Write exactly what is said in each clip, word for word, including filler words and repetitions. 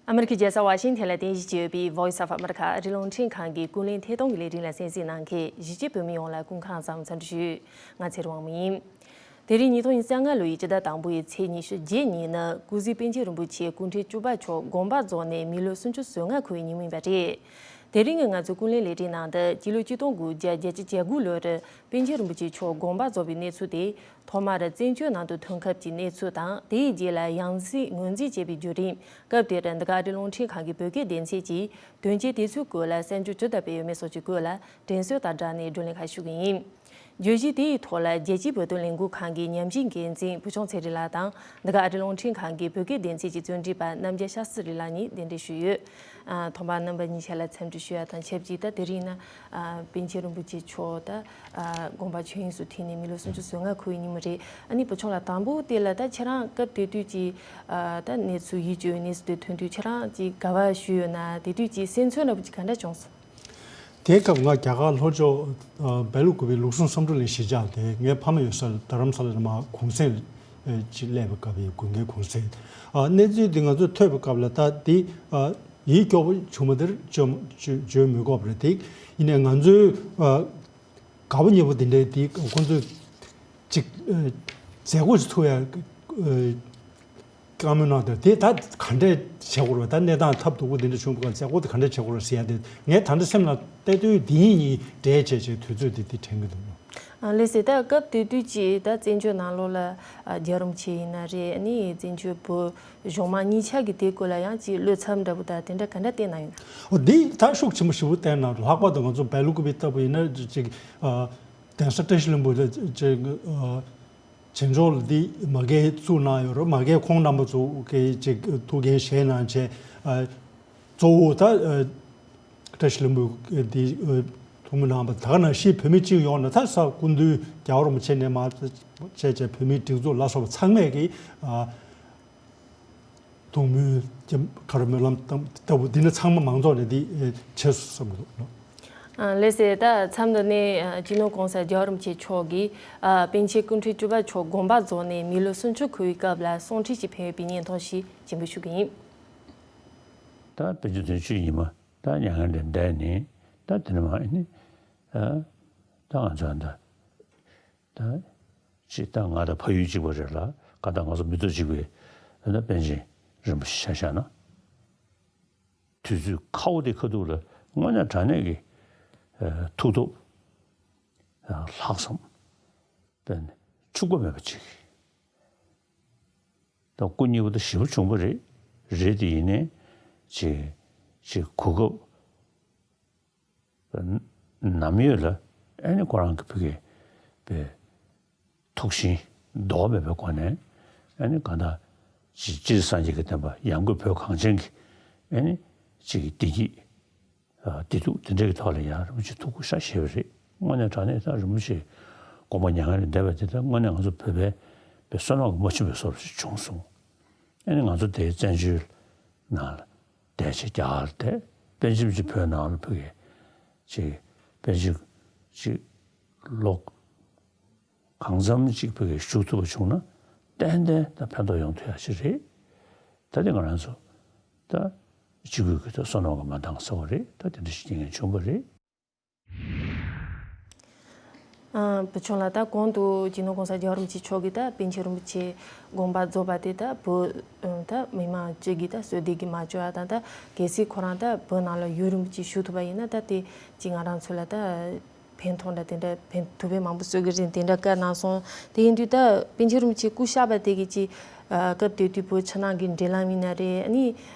ཨ་མེ་རི་ཁའི་རྒྱལ་ས་ཝ་ཤིང་ཐན་ལ་རྟེན་གཞི་བྱས་ཡོད་པའི་Voice of America ཨ་རིའི་རླུང་འཕྲིན་ཁང་གི་ཀུན་གླེང་ཐད་གཏོང་གི་ལས་རིམ་ལ་གསན་གཟིགས་གནང་མཁན་གཞིས་བྱེས་བོད་མི་ཡོངས་ལ་སྐུ་ཁམས་བཟང་འཚམས་འདྲི་ཞུ། ང་ཚེ་རིང་དབང་མོ་ཡིན། དེ་རིང་ཉིས་སྟོང་ཉི་ཤུ་རྩ་ལྔ་ལོའི་སྤྱི་ཟླ་དང་པོའི་ཚེས་ཉི་ཤུ་བརྒྱད་ཉིན་ནི་སྐུ་གཟུགས་པཎ་ཆེན་རིན་པོ་ཆེ་སྐུ་ཕྲེང་བཅུ་པ་མཆོག་དགོངས་པ་རྫོགས་ནས་མི་ལོ་སུམ་ཅུ་སོ་ལྔ་འཁོར་བའི་ཉིན་མོ་ཡིན་པ་རེད། དེ་རིང་གི་ང་ཚོའི་ཀུན་གླེང་ལས་རིམ་ནང་དུ་སྤྱི་ལོ་ཆིག་སྟོང་དགུ་བརྒྱ་བརྒྱད་ཅུ་གྱ་དགུ་ལོར་པཎ་ཆེན་རིན་པོ་ཆེ་མཆོག་དགོངས་པ་རྫོགས་པའི་གནས་ཚུལ་དེ། ཐོག་མར་བཙན་བྱོལ་ནང་དུ་ཐོན་སྐབས་ཀྱི་གནས་ཚུལ་དང་། དེའི་རྗེས་ལ་ཡང་སྲིད་ངོས་འཛིན་བྱས་པའི་བརྒྱུད་རིམ། སྐབས་དེར་འདི་ག་ཨ་རིའི་རླུང་འཕྲིན་ཁང་གི་བོད་སྐད་སྡེ་ཚན་གྱིས་དོན་རྐྱེན་དེ་ཚོའི་སྐོར་ལ་གསར་འགྱུར་ཇི་ལྟར་སྤེལ་ཡོད་མེད་སོགས་ཀྱི་སྐོར་ལ་དྲན་གསོ་དང་སྦྲགས་ནས་བགྲོ་གླེང་ཁག་ཞུ་གི་ཡིན། བརྗོད་གཞི་དེའི་ཐོག་ལ་རྒྱལ་སྤྱིའི་བོད་དོན་ལས་འགུལ་ཁང་གི་ཉམས་ཞིབ་འགན་འཛིན་བུ་ཆུང་ཚེ་རིང་ལགས་དང་། འདི་ག་ཨ་རིའི་རླུང་འཕྲིན་ཁང་གི་བོད་སྐད་སྡེ་ཚན་གྱི་རྩོམ་སྒྲིག་པ་རྣམ་རྒྱལ་ཤཱ་སི་རི་ལགས་གཉིས་གདན་འདྲེན་ཞུས་ཡོད། ཨ། ཐོག་མར་རྣམ་པ་གཉིས་ཆ་ལ་འཚམས་འདྲི་ཞུ་ཡ་དང་ཆབས་ཅིག་ད་དེ་རིང་ནི། ཨ། པཎ་ཆེན་རིན་པོ་ཆེ་མཆོག་ད། ཨ། དགོངས་པ་ཆོས་དབྱིངས་སུ་ཐིམ་ནས་མི་ལོ་སུམ་ཅུ་སོ་ལྔ་འཁོར་བའི་ཉིན་མོ་རེད། ཨ་ནི་བུ་ཆུང་ལགས་དང་པོ་དེ་ལ་ད་ཁྱེད་རང་སྐབས་དེ་དུས་ཀྱི། ཨ། ད་གནས་ཚུལ་ཡིད་དཔྱོད་གནས་ཚུལ་དེ་ཐོན་དུས་ཁྱེད་རང་ཅིག་དགའ་བ་ཞུས་ཡོད་ན། དེ་དུས་ཀྱི་སེམས་ཚོར་འདྲ་པོ་ཅིག་ག་འདྲ་བྱུང་སོང་། དེའི་སྐབས་ང་རྒྱ་གར་ལྷོ་ཕྱོགས། ཨ། སྦེལ་ཀོབ་པའི་ལུགས་ཟུང་བསམ་གྲུབ་གླིང་གཞིས་ཆགས་དེ། ངའི་ཕ་མ་ཡོད་ས་རྡ་རམ་ས་ལ་ནས་མར་གུང་སེང་ཅིག་སླེབས་པའི་སྐབས་ཡིན། དགུན་ཁའི་གུང་སེང་། ཨ། གནས་ཚུལ་འདི་ང་ཚོས་ཐོས་པའི་སྐབས་ལ་ད་འདི། ཨ། ཡིད་སྐྱོ་པོ་བྱུང་བ་དེར་བརྗོད་བརྗོད་མི་དགོས་པ་རེད་དེ། ཡིན་ནའི་ང་ཚོའི། ཨ། དགའ་པོ་ཉེ་པོ་དེ་འདྲའི་དེ་ཁོང་ཚོས་ཅིག་ཨ། མཛད་སྒོ་ཞིག་ཚུགས་ཡ། ཨ། བཀའ་མོལ་གནང་དེ་དེ་ད་ག་འདྲས་བྱེད་དགོས་རེད། ད་གནས་སྟངས་ཐབས་སྡུག་པོ་དེ་འདྲ་བྱུང་བ་ག་མཛད་སྒོ་དེ་ག་འདྲས་བྱེད་དགོས་རེད་ཟེར་ཡ་དེ། ངས་ད་ལྟ་སེམས་ལ་བལྟས་དུས་དེ་ཉིད་གཉིས་འདྲེས་བྱས་བྱས་དུས་ཚོད་དེ་དེ་དྲན་གྱི་འདུག་ཨ། ལགས་སེ། ད་སྐབས་དེ་དུས་ཀྱི་ད་བཙན་བྱོལ་ནང་ལོགས་ལ། ཨ། རྒྱལ་བ་རིན་པོ་ཆེ་ཡིན་ན་རེད། ཨ་ནི་བཙན་བྱོལ་བོད་གཞུང་མང་གཉིས་ཆ་གི་དེ་སྐོར་ལ་ཡང་ཅིག་བློ་འཚབ་འདྲ་པོ་ད་དེ་འདྲ་ག་འདྲ་བསྟན་གནང་ཡོད་ན། འོ། འདི་ད་ཤུགས་ཆེན་པོ་ཞེ་པོ་བསྟན་གནང་འདུག་ལྷག་པར་དུ་ང་ཚོ་སྦེལ་ཀོབ་པའི་ལྟ་བུ་ཡིན་ན་ཅིག་ཨ། གདན་ས་བཀྲ་ཤིས་ལྷུན་པོ་ལ་ཅིག་ཨ། བྱེད་ཕྱོགས་ལ་འདི་མ་གིར་བཙུགས་གནང་ཡོད་རེད། མ་གིར་ཁོང་རྣམ་པ་ཚོ་གིས་ཅིག་ཐུགས་འགན་བཞེས་གནང་བྱས། ཨ། གཙོ་བོ་ད། ཨ། བཀྲ་ཤིས་ལྷུན་པོ་འདི། ཨ། ཐུགས་སྨོན་གནང་བ། ད་ག་ནང་བཞིན་བོད་མི་སྤྱི་ཡོངས་ནས་ད་ས་སྐུ་མདུན་རྒྱལ་བ་རིན་པོ་ཆེ་ནས་མར་བྱས་བྱས་བོད་མིའི་སྒྲིག་འཛུགས་ལ་སོགས་པ་ཚང་མས་ཀྱིས། ཨ། ཐུགས་སྨོན་གྱི་ཁ་རུ་སྨོན་ལམ་བཏབ་བཏབ་པ་འདི་ནི་ཚང་མ་མང་ཚོགས་ནས་འདི་བྱས་སོང་བསམ་གྱི་འདུག་ཨ། ལགས་སེ། ད་མཚམས་འདི་ནས། ཨ། སྤྱི་ནོར་གོང་ས་རྒྱལ་བ་རིན་པོ་ཆེ་མཆོག་གིས། ཨ། པཎ་ཆེན་སྐུ་ཕྲེང་བཅུ་པ་མཆོག་དགོངས་པ་རྫོགས་ནས་མི་ལོ་སུམ་ཅུ་འཁོར་བའི་སྐབས་ལ་གསུང་འཕྲིན་ཞིག་ཕེབས་ཡོད་པའི་སྙན་ཐོ་ཞིག་སྙན་སྒྲོན་ཞུ་གི་ཡིན། ད་དཔེ་ཆ་དོན་གཅོད་ཉི་མ་ད་མྱ་ངན་ལས་འདས་ནས་ད་དེ་ནས་མ་ནི། ཨ། ད་ང་ཚོ་ད་ད་ཅིག་ད་ང་དང་ཕ་ཡུལ་གཅིག་པ་རེད་ལ། ག་ད་ང་ཚོ་མི་ཐོག་གཅིག་པའི་ད་པཎ་ཆེན་རིན་པོ་ཆེ་ཆ་བཞག་ན། དུས་ཚོད་ཁ་བོ་དེ་ཁ་ཐུག་ལ་དངོས་གནས་དྲང་གནས་ཀྱི། ཨ། ཐུགས་སྟོབས། ཨ། ལྷག་བསམ། དཔེ་འཁྲུག་པ་མེད་པ་ཅིག་ད་སྐུ་མཉེལ་པོ་ད་ཞེ་པོ་བྱུང་བ་རེད། རེད་དེ་ཡིན་ནའི་ཅིག་ཅིག་གོ་སྐབས་ནམ་ཡོད་ལ། ཨ་ནི་ཁོ་རང་གི་བུ་གའི་པའི་ཐུགས་ཞེན་ལྡོག་མེད་པའི་སྒོ་ནས། ཨ་ནི་གང་ལྟར་ཅིག་སྤྱིར་སངས་རྒྱས་ཀྱི་བསྟན་པ་ཡང་སྒོས་བོད་གངས་ཅན་གྱི། ཨ་ནི་ཅིག་བདེ་སྐྱིད། ཨ། བདེ་སྡུག་དེ་འདྲ་གི་ཐོག་ལ་ཡང་རིན་པོ་ཆེ་ཐུགས་ཁུར་ཤ་བཞེས་པ་རེད། དངོས་གནས་དྲང་གནས་ད་རིན་པོ་ཆེ་དགོངས་པ་མྱ་ངན་ལས་འདས་པ་དེ་ད་དངོས་གནས་ང་ཚོ་བོད་པའི་པའི་བསོད་ནམས་ཀྱིས་མ་ཆུད་པའི་བཟོ་འདྲ་ཞིག་བྱུང་སོང་། ཨ་ནི་ང་ཚོ་དེའི་བཙན་བྱོལ་ནང་ལ་བསྡད་བྱས་རྒྱ་གར་ལ་བསྡད། པཎ་ཆེན་ཅིག་བོད་ནང་ལ་བོད་ཀྱི་ཅིག་པཎ་ཆེན་ཅིག་ལོ་གང་འཚམ་ཅིག་བོད་ཀྱི་བཞུགས་ཐུབ་པ་བྱུང་ན་ཏན་ཏན་ད་ཕན་ཐོགས་ཡོང་ཐུབ་ཡ་ཞིག་རེད། ད་དེ་ང་རང་ཚོ་ད་སྤྱི་སྒོས་ཀྱི་ད་བསོད་ནམས་ཀྱིས་མ་འདང་ཟེར་བ་རེད། ད་དེ་འདྲ་ཞིག་རྐྱེན་ངན་བྱུང་བ་རེད། ཨ། བུ་ཆུང་ལགས། ད་གོང་དུ་སྤྱི་ནོར་གོང་ས་རྒྱལ་བ་རིན་པོ་ཆེ་མཆོག་གིས་ད་པཎ་ཆེན་རིན་པོ་ཆེ་དགོངས་པ་རྫོགས་པ་དེ་ད་བོད་ད་མི་མང་སྤྱི་གིས་ད་གསོལ་འདེབས་ཀྱིས་མ་བཅོལ་བ་དང་། ད་གལ་སྲིད་ཁོ་རང་ད་བོད་ནང་ལ་ཡུན་རིང་པོ་ཅིག་བཞུགས་ཐུབ་པ་ཡིན་ན། ད་དེ་ཅིག་ང་རང་ཚོ་ལ་ད་ཕན་ཐོགས་འདྲ་དེ་འདྲ་ཕན་ཐོགས་པའི་མང་པོ་གསོལ་གྱི་རེད། དེ་འདྲ་བཀའ་གནང་སོང་། དེ་ཡིན་དུས་ད་པཎ་ཆེན་རིན་པོ་ཆེ་སྐུ་གཤེགས་པ་དེ་གི་ཅིག་ཨ། སྐབས་དེ་དུས་བོད་ཕྱི་ནང་གི་འབྲེལ་ལམ་ཡིན་ན་རེད། ཨ་ནི་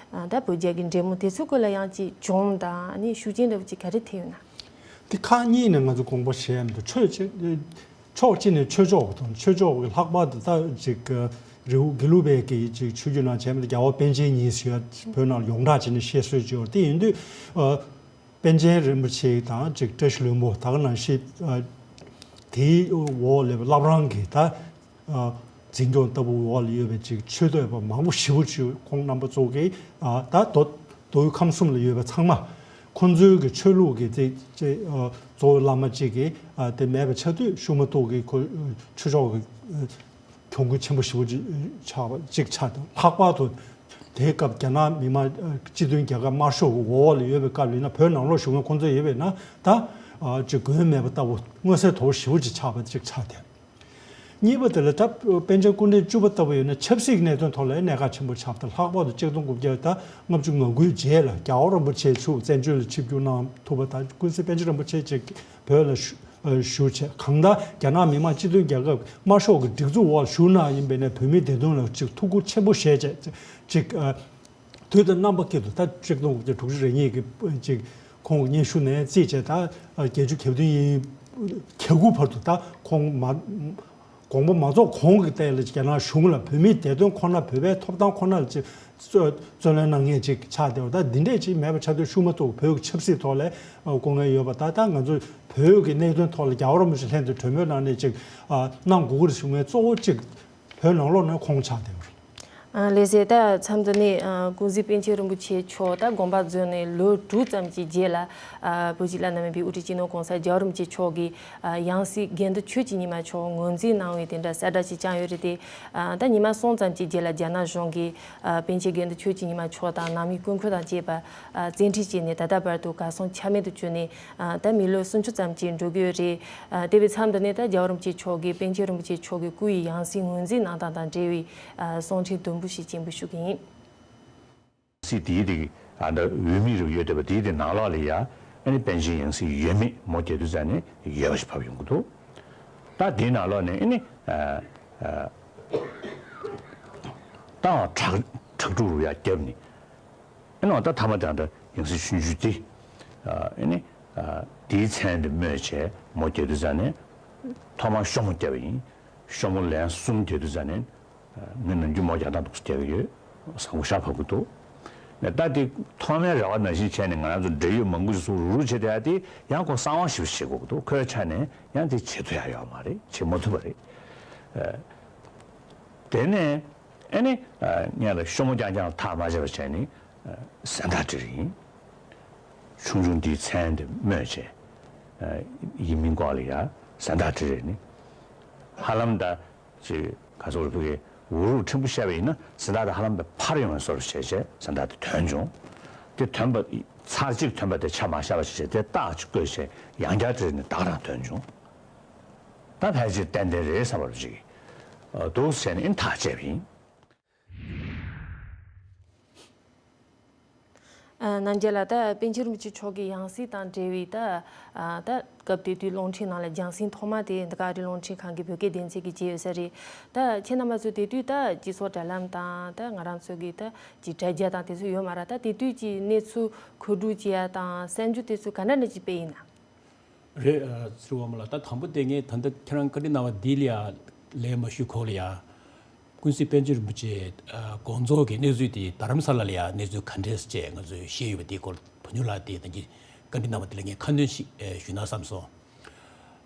ད་བོད་རྒྱ་གི་འབྲེལ་མོལ་དེ་ཚོའི་སྐོར་ལ་ཡང་ཅིག་གྱོང་དང་། ཨ་ནི་ཤུགས་རྐྱེན་འདྲ་བོ་ཅིག་ག་རེ་ཐེབས་ཡོད་ན། དེ་ཁག་གཉིས་ནས་ང་ཚོ་དགོངས་པ་བཞེས་ཡ་མི་འདུག་ཕྱོགས་གཅིག་ཕྱོགས་གཅིག་ནས་ཆོས་ཕྱོགས་དང་། ཆོས་ཕྱོགས་ཀྱི་ལྷག་པར་དུ་ད་ཅིག་རི་བོ་དགེ་ལུགས་པའི་གི་ཅིག་ཆོས་བརྒྱུད་ནང་བྱས་པ་ན་རྒྱལ་བ་པཎ་ཆེན་ཉིད་ཟེར་ཡ་བོད་ནང་ལ་ཡོངས་གྲགས་བྱས་ནས་བཤད་སྲོལ་ཅིག་ཡོད་རེད། དེ་ཡིན་དུས། ཨ། པཎ་ཆེན་རིན་པོ་ཆེ་དང་ཅིག་བཀྲ་ཤིས་ལྷུན་པོ། ད་ག་ནང་བཞིན། ཨ། དེའི་འོག་ལ་བླ་བྲང་གི་ད། ཨ། འཛིན་སྐྱོང་ལྟ་བུའི་འོག་ལ་ཡོད་པའི་ཅིག་ཆོས་དད་པ་མང་པོ་ཞེ་པོ་ཅིག་ཁོང་རྣམ་པ་ཚོ་གིས། ཨ། ད་མདོ་མདོ་དབུས་ཁམས་གསུམ་ལ་ཡོད་པའི་ཚང་མ་ཁོང་ཚོའི་གི་ཆོས་ལུགས་ཀྱི་ཅིག་ཅིག་ཨ། གཙོ་བོ་བླ་མ་གཅིག་གིས། ཨ། དེ་མེད་པ་ཆགས་དུས་ཤུགས་མ་གཏོགས་ཀྱི་ཁོ་ཆོས་ཕྱོགས་ཀྱི། ཨ། གྱོང་གུན་ཆེན་པོ་ཞེ་པོ་ཅིག་ཆགས་པ་ཅིག་ཆགས་འདུག་ལྷག་པར་དུ་ དེའི་སྐབས་རྒྱ་ནག་མི་དམངས་སྤྱི་མཐུན་རྒྱལ་ཁབ་དམར་ཤོག་གི་འོག་ལ་ཡོད་པའི་སྐབས་ཡིན་ན། བོད་ནང་ལོགས་བཞུགས་མཁན་ཁོང་ཚོ་ཡོད་པས་ན་ད་ཅིག་མགོན་མེད་པ་ལྟ་བུ་མངོན་གསལ་དོད་པོ་ཞེ་པོ་ཅིག་ཆགས་པ་ཅིག་ཆགས་ཏེ། གཉིས་པ་དེ་ལ་ད་པཎ་ཆེན་སྐུ་ཕྲེང་བཅུ་པ་ལྟ་བུ་ཡོད་ན་ཆབ་སྲིད་གནད་དོན་ཐོག་ལ་གནད་འགག་ཆེན་པོ་ཆགས་པ་དང་། ལྷག་པར་དུ་ཆིག་སྟོང་དགུ་བརྒྱ་ད་ལྔ་བཅུ་ང་དགུའི་རྗེས་ལ་རྒྱལ་བ་རིན་པོ་ཆེ་ཚུར་བཙན་བྱོལ་ལ་ཆིབས་བསྒྱུར་གནང་ཐུབ་པ་དང་། ཀུན་གཟིགས་པཎ་ཆེན་རིན་པོ་ཆེ་ཅིག་བོད་ལ་བཞུགས་བཞུགས་བྱས། གང་ལྟར་རྒྱ་ནག་མི་དམངས་སྤྱི་མཐུན་རྒྱལ་ཁབ་དམར་ཤོག་གི་སྒྲིག་འཛུགས་འོག་བཞུགས་གནང་ཡིན་པས་ན། བོད་མིའི་བདེ་དོན་ལ་ཅིག་ཐུགས་ཁུར་ཆེན་པོ་བཞེས་བྱས་ཅིག་དུས་དང་རྣམ་པ་ཀུན་ཏུ། ད་ཆིག་སྟོང་དགུ་བརྒྱ་དྲུག་ཅུ་རེ་གཉིས་ཀྱི་ཅིག་ཁོང་གི་སྙན་ཞུ་ནས་བརྩིས་བྱས། ད་བརྒྱད་ཅུ་གྱ་བདུན་ཡིན་གྱ་དགུ་བར་དུ་ད་ཁོང་མ་དགོངས་པ་མ་རྫོགས་གོང་གི་ཐད་ལ་རྒྱ་ནག་གཞུང་ལ་བོད་མིའི་བདེ་དོན་ཁོ་ན། བོད་པའི་ཐོབ་ཐང་ཁོ་ན་ལ་ཅིག་བརྩོན་བརྩོན་ལེན་གནང་མཁན་ཅིག་ཆགས་བསྡད་པ། ད་འདི་འདྲས་ཅིག་མེད་པ་ཆགས་དུས་ཤུགས་མ་ཐུག་བོད་ཀྱི་ཆབ་སྲིད་ཐོག་ལ་སྐུ་ངལ་ཡོད་པ། ད་ད་ང་ཚོ་བོད་ཀྱི་གནད་དོན་ཐོག་ལ་རྒྱལ་བ་རིན་པོ་ཆེ་ལྷན་དུ་གྲོས་མོལ་གནང་ནས་ཅིག་གནང་དགོས་ཀྱི་རེད་གསུང་མཁན་གཙོ་བོ་ཅིག་བོད་ནང་ལོགས་ནས་ཁོང་ཆགས་བསྡད་པ་རེད། ཨ། ལགས་སེ། ད་མཚམས་འདི་ནས་ཨ་ཀུན་གཟིགས་པཎ་ཆེན་རིན་པོ་ཆེ་མཆོག་ད་དགོངས་པ་རྫོགས་ནས་ལོ་དྲུག་ཙམ་གྱི་རྗེས་ལ། ཨ་བོད་ཀྱི་བླ་ན་མེད་པའི་དབུ་ཁྲིད་སྤྱི་ནོར་༸གོང་ས་༸རྒྱལ་བ་རིན་པོ་ཆེ་མཆོག་གིས་ཨ་ཡང་སྲིད་དགེ་འདུན་ཆོས་ཀྱི་ཉི་མ་མཆོག་ངོས་འཛིན་གནང་བའི་དེ་འདྲ་གསལ་བསྒྲགས་ཅིག་བསྐྱངས་ཡོད་རེད་དེ། ཨ་ད་ཉི་མ་གསུམ་ཙམ་གྱི་རྗེས་ལ་རྒྱ་ནག་གཞུང་གིས་ཨ་པཎ་ཆེན་དགེ་འདུན་ཆོས་ཀྱི་ཉི་མ་མཆོག་དང་ནང་མི་སྐུ་འཁོད་དང་བཅས་པ་ཨ་བཙན་ཁྲིད་བྱས་ནས་ད་ལྟ་བར་དུ་གར་སོང་ཆ་མེད་དུ་གྱུར་ནས། ཨ་ད་མི་ལོ་སུམ་ཅུ་ཙམ་ཅིག་འགྲོ་གི་ཡོད་རེད། ཨ་དེ་བའི་མཚམས་འདི་ནས་ད་རྒྱལ་བ་རིན་པོ་ཆེ་མཆོག་གིས་པཎ་ཆེན་རིན་པོ་ཆེ་མཆོག་གི་སྐུ་ཡི་ཡང་སྲིད་ངོས་འཛིན་གནང་སྟངས་དང་འབྲེལ་བའི་ཨ་གསུང་འཕྲིན་དུམ་བུ་ཞིག་སྙན་འབུལ་ཞུ་གི་ཡིན། སྲིད་དེའི་དེ་ཨ་ད་འོས་མི་རུ་ཡོད་བསྡད་པ་དེའི་དེ་ནང་ལོགས་ལ་ཡ། ཨ་ནི་པཎ་ཆེན་ཡང་སྲིད་ཡོད་མེད་མོ་རྒྱ་དུས་ཙམ་ནས་ཡོད་པ་ཞིག་བབས་ཡོང་གི་འདུག་ད་དེའི་ནང་ལོགས་ནས་ཨ་ནི་ཨ་ཨ་ཏང་དྲག་དྲག་དྲུག་རུ་ཡ་བརྒྱབ་ནས། ཨེ་ནོ་ད་ཐ་མ་དེ་འདྲ་ཡང་སྲིད་བྱུང་རྒྱུ་དེ། ཨེ་ནི་དེའི་མཚན་དེ་སྨོས་བྱས་མོ་རྒྱ་དུས་ཙམ་ནས་ཐོག་མར་ཤོ་མོ་བརྒྱབ་པ་ཡིན། ཤོ་མོ་ལན་གསུམ་རྒྱ་དུས་ཙམ་ནས་ངས་ནམ་རྒྱུན་མོ་རྒྱ་སྟངས་འདུག་སེ་བརྒྱབ་ཡོད། བཟང་པོ་ཤ་བབ་གི་འདུག་ནས་ད་དེ་ཐོག་མའི་རེ་བ་ནང་བཞིན་བྱས་ནས་ང་རང་ཚོ་འབྲེལ་ཡོད་མང་པོ་ཞིག་སུ་རུ་རུ་བྱས་བསྡད་ཡ་དེ་ཡང་ཁོ་གསང་བ་ཞིག་བྱེད་དགོས་ཀྱི་འདུག་ཁོའི་ཆ་ནས་ཡང་དེ་བྱེད་ཐུབ་ཡ་ཡོད་མ་རེད། བྱེད་མ་ཐུབ་པ་རེད། དེ་ནས། ཨེ་ནི། ངས་ལ་ཤོ་མོ་རྐྱང་རྐྱང་ཐག་མ་བཅད་པ་བྱས་ནས་གཟེངས་རྟགས་སྤྲད་རེད་ཡིན། ཆུང་ཆུང་འདིའི་མཚན་དེ་སྨོས་བྱས། ཡིན་མིན་སྐོར་ལ་ཡ་གཟེངས་རྟགས་སྤྲད་རེད་ནི། ཧ་ལམ་ད་ཅིག་ག་ཚོད་རེད། ཕ་གི་འུ་རུག་ཕྲན་བུ་བཤད་པ་ཡིན་ན་གཟེངས་རྟགས་དེ་ཧ་ལམ་ད་ཕར་ཡོང་བའི་བཟོ་འདྲ་བྱས་བྱས་གཟེངས་རྟགས་དེ་ཐོན་བྱུང་། དེ་ཐོན་པ་ཚར་གཅིག་ཐོན་པ་དེ་ཆ་མ་བཞག་པ་ཞིག་བྱས་དེ་རྟགས་ཅིག་བཀོད་བྱས་ཡང་བསྐྱར་སྤྲད་ནས་ད་ག་རང་ཐོན་བྱུང་། ད་ཕལ་ཆེར་ཏན་ཏན་རེད་བསམ་པ་ཅིག་འདུག་བྱས་ནས་ཐག་བཅད་པ་ཡིན། ཨ། ནམ་རྒྱུན་ལ་ད་པཎ་ཆེན་རིན་པོ་ཆེ་མཆོག་གི་ཡང་སྲིད་དང་འབྲེལ་བའི་ད་ཨ་ད་སྐབས་དེ་དུས་རླུང་འཕྲིན་ནང་ལ་རྒྱང་སྲིང་ཐོག་མ་དེ་འདི་ག་ཨ་རིའི་རླུང་འཕྲིན་ཁང་གི་བོད་སྐད་སྡེ་ཚན་གྱིས་བྱས་ཡོད་ས་རེད། ད་ཁྱེད་རྣམ་པ་ཚོ་དེ་དུས་ད་སྤྱི་ཚོགས་དྲ་ལམ་དང་ད་ང་རང་ཚོ་གི་ད་ཅིག་དྲ་རྒྱ་དང་དེ་ཚོ་ཡོད་མ་རེད། ད་དེ་དུས་ཀྱི་གནས་ཚུལ་མཁོ་སྒྲུབ་བྱེད་ཡ་དང་གསར་འགྱུར་དེ་ཚོ་ག་འདྲ་འདྲ་ཅིག་སྤེལ་ཡིན་ན། རེད། ཨ། ཚེ་རིང་དབང་མོ་ལགས། ད་དང་པོ་དེ་ངས་ད་ལྟ་ཁྱེད་རང་བཀའ་འདྲི་གནང་བ་འདི་ལ་ཡ་ལན་མ་ཞུས་གོང་ལ་ཡ། ཀུན་གཟིགས་པཎ་ཆེན་རིན་པོ་ཆེ་ཨ་དགོངས་རྫོགས་ཀྱི་གནས་ཚུལ་དེ་རྡ་རམ་ས་ལ་ལ་ཡ་གནས་ཚུལ་ག་འདྲས་བྱས་ང་ཚོས་ཤེས་ཡོད་པ་དེའི་སྐོར་བུ་ཉུ་ལགས་དེ་ད་གིན་བཀའ་འདྲི་གནང་བ་དེ་ལ་ངས་ཁ་སྣོན་ཞིག་ཨེ་ཞུས་ན་བསམ་སོང་།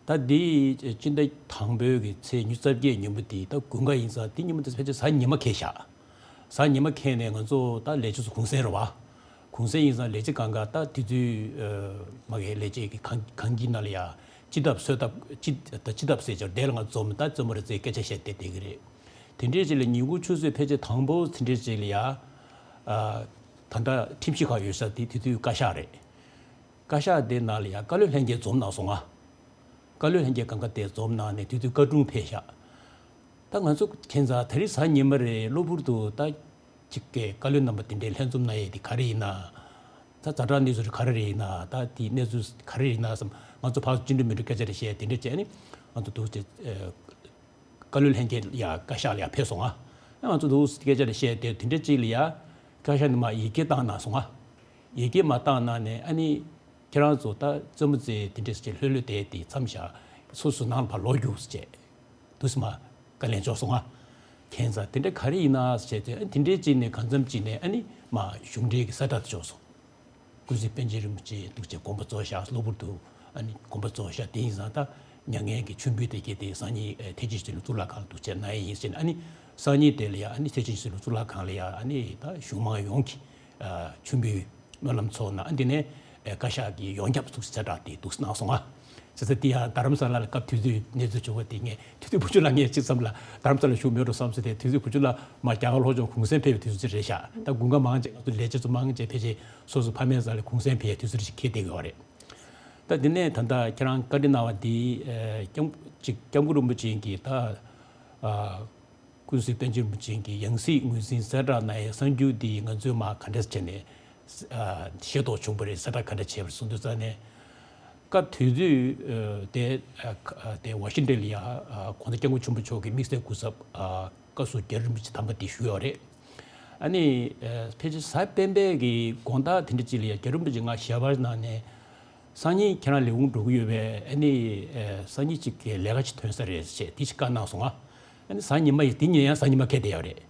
ད་འདི་སྤྱི་ཟླ་དང་པོའི་གི་ཚེས་ཉི་ཤུ་རྩ་བརྒྱད་ཉིན་མོ་དེ་ད་དགུན་ཁ་ཡིན་ཙང་དེ་ཉིན་མོ་དེ་ཕལ་ཆེར་གཟའ་ཉི་མ་འཁེལ་ཤག་གཟའ་ཉི་མ་འཁེལ་ནས་ང་ཚོ་ད་ལས་བྱེད་ཚོ་གུང་སེང་རེད་བ། གུང་སེང་ཡིན་ཙང་ལས་བྱེད་སྒང་ག་ད་དེ་དུས་ཨ་མ་གི་ལས་བྱེད་ཀྱི་ཁང་ཁང་གི་ནང་ལ་ཡ་སྤྱི་ཐབ་གསོལ་ཐབ་སྤྱི་ད་སྤྱི་ཐབ་ཟེར་ཅིག་དེ་ལ་ང་འཛོམས་ད་རྩེད་མོ་རེ་རྩེ་སྐད་ཆ་བཤད་བསྡད་བསྡད་ཀྱི་རེད། དེ་འདྲའི་ཅིག་ལ་ཉིན་གུང་ཆུ་ཚོད་ཕལ་ཆེར་དང་པོ་དེ་འདྲའི་ཅིག་ལ་ཡ་ཨ་ད་ལྟ་ཁྲིམས་ཞིབ་ཁང་ཡོད་ས་དེ་དེ་དུས་བཀའ་ཤག་རེད། བཀའ་ཤག་དེ་ནང་ལ་ཡ་བཀའ་བློན་ལྷན་རྒྱས་འཛོམས་གནང་སོང་ང་། བཀའ་བློན་ལྷན་རྒྱས་སྒང་ག་དེ་འཛོམས་གནང་ནས་དེ་དུས་བཀའ་དྲུང་ཕེབས་ཤག་ད་ང་ཚོ་ཁྱེད་ཚོ་དེ་རིང་གཟའ་ཉི་མ་རེད། གློ་བུར་དུ་ད་ཅིག་གི་བཀའ་བློན་རྣམ་པ་དེ་འདྲའི་ལྷན་འཛོམས་གནང་ཡས་དེ་ག་རེ་ཡིན་ན། ད་ཛ་དྲག་གནས་ཚུལ་ག་རེ་རེད་ཡིན་ན། ད་དེ་གནས་ཚུལ་ག་རེ་རེད་ཡིན་ན་བསམ། ང་ཚོ་ཕར་ཚུར་ཅི་འདྲ་མི་འདྲ་སྐད་ཆ་རེ་བཤད་དེ་འདྲ་བྱས་ནས་ང་ཚོ་འདུག་སེ་ཨ་བཀའ་བློན་ལྷན་རྒྱས་ཡ་བཀའ་ཤག་ལ་ཡ་ཕེབས་སོང་ང་། ང་ཚོ་འདུག་སེ་སྐད་ཆ་རེ་བཤད་དེ་དེ་འདྲ་ཅིག་ལ་ཡ་བཀའ་ཤག་ནས་མར་ཡི་གེ་བཏང་གནང་སོང་ང་། ཡི་གེ་མར་བཏང་གནང་ནས་ཨ་ནི་ཁྱེད་རང་ཚོ་ད་རྩེད་མོ་རྩེ་དེ་འདྲ་ཟེར་ལྷོད་ལྷོད་བསྡད་དེ་མཚམས་བཞག་སོ་སོ་ནང་ལ་ཕར་ལོག་རྒྱུགས་ཟེར་བྱས། དུས་མ་བཀའ་ལན་འབྱོར་སོང་ང་། ཁྱེད་ཚོ་དེ་འདྲ་ག་རེ་ཡིན་ན་ཟེར་བྱས་ཏེ་ཨ་དེ་འདྲའི་ཅིག་ནས་གང་འཚམ་ཅིག་ནས་ཨ་ནི་མར་གཞུང་འབྲེལ་གྱི་གསལ་བསྒྲགས་དེ་འབྱོར་སོང་། ཀུན་གཟིགས་པཎ་ཆེན་རིན་པོ་ཆེ་འདུག་སེ་དགོངས་པ་རྫོགས་ཤག་གློ་བུར་དུ་ཨ་ནི་དགོངས་པ་རྫོགས་ཤག་དེ་ཡིན་ཙང་ད་མྱ་ངན་གྱི་མཆོད་འབུལ་དེ་གྱད་དེ་སང་ཉིན་ཨེ་ཐེག་ཆེན་སྤྱི་ནོར་གཙུག་ལག་ཁང་ལ་འདུག་སེ་གནང་ཡས་ཡིན་ཟེར་ནས། ཨ་ནི་སང་ཉིན་དེ་ལ་ཡ་ཨ་ནི་ཐེག་ཆེན་སྤྱི་ནོར་གཙུག་ལག་ཁང་ལ་ཡ་ཨ་ནི་ད་གཞུང་མང་ཡོངས་ཀྱི་ཨ་མཆོད་འབུལ་སྨོན་ལམ་ཚོགས་གནང་། ཨ་འདི་ནས་ཨེ་བཀའ་ཤག་གིས་ཡོངས་ཁྱབ་འདུག་སེ་གསལ་བསྒྲགས་དེ་འདུག་སེ་གནང་སོང་ང་། བྱས་ཙང་དེ་ཡང་རྡ་རམ་ས་ལ་ལ་སྐབས་དུས་ཚོད་གནས་ཚུལ་བྱུང་བ་དེ་ངས་དུས་ཚོད་བུ་ཆུ་ལ་ངས་ཅིག་བསམ་ལ་རྡ་རམ་ས་ལ་བཞུགས་མེད་འགྲོ་བསམ་སོང་། དེ་དུས་ཚོད་བུ་ཆུ་ལ་མ་རྒྱ་གར་ལྷོ་ཕྱོགས་གུང་གསེང་ཕེབས་པའི་དུས་ཚོད་ཅིག་རེད་ཤག་ད་དགུན་ཁ་མང་ཆེ་ང་ཚོ་ལས་བྱེད་ཚོ་མང་ཆེ་ཕལ་ཆེར་སོ་སོ་ཕ་མའི་རྩ་ལ་གུང་གསེང་ཕེབས་པའི་དུས་ཚོད་ཅིག་འཁེལ་བསྡད་ཡོད་རེད། ད་དེ་ནས་ད་ལྟ་ཁྱེད་རང་བཀའ་འདྲི་གནང་བ་འདི་ཨ་སྐྱབས་ཅིག་སྐྱབས་མགོན་རིན་པོ་ཆེ་གིས་ད་ཨ་ཀུན་གཟིགས་པཎ་ཆེན་རིན་པོ་ཆེ་གི་ཡང་སྲིད་ངོས་འཛིན་གསལ་བསྒྲགས་གནང་ཡའི་གསར་འགྱུར་འདི་ང་ཚོས་མར་ག་འདྲས་བྱས་ནས་ཨ་ཤེས་རྟོགས་བྱུང་བ་རེད། གསལ་བསྒྲགས་ག་འདྲས་བྱས་པ་རེད་གསུངས་དུས་ཙང་ནས། སྐབས་དུས་ཚོད་ཨ་དེ་ཨ་ཁ་ཨ་དེ་ཝ་ཤིང་ཊོན་ལ་ཡ་ཨ་གོང་ས་སྐྱབས་མགོན་ཆེན་པོ་མཆོག་གི་དམིགས་བསལ་སྐུ་ཚབ་ཨ་བཀའ་ཟུར་རྒྱ་རི་རིན་པོ་ཆེ་དམ་པ་དེ་བཞུགས་ཡོད་རེད། ཨ་ནི་ཨ་ཕལ་ཆེར་གཟའ་སྤེན་པའི་གི་དགོང་དག་དེ་འདྲ་ཅིག་ལ་ཡ་རྒྱ་རི་རིན་པོ་ཆེ་ང་ཞལ་པར་གནང་ནས། སང་ཉིན་ཁྱེད་རང་ལས་ཁུངས་འགྲོ་གི་ཡོད་པས། ཨ་ནི་ཨ་སང་ཉིན་གཅིག་གི་ལས་ཀ་ཅིག་ཐོན་ས་རེད་ཅེས་དེ་ཞིག་བཀའ་གནང་སོང་ང་། ཨ་ནི་གཟའ་ཉི་མ་ཡིན། དེ་ཉིན་ཡང་གཟའ་ཉི་མ་འཁེལ་བསྡད་ཡོད་རེད།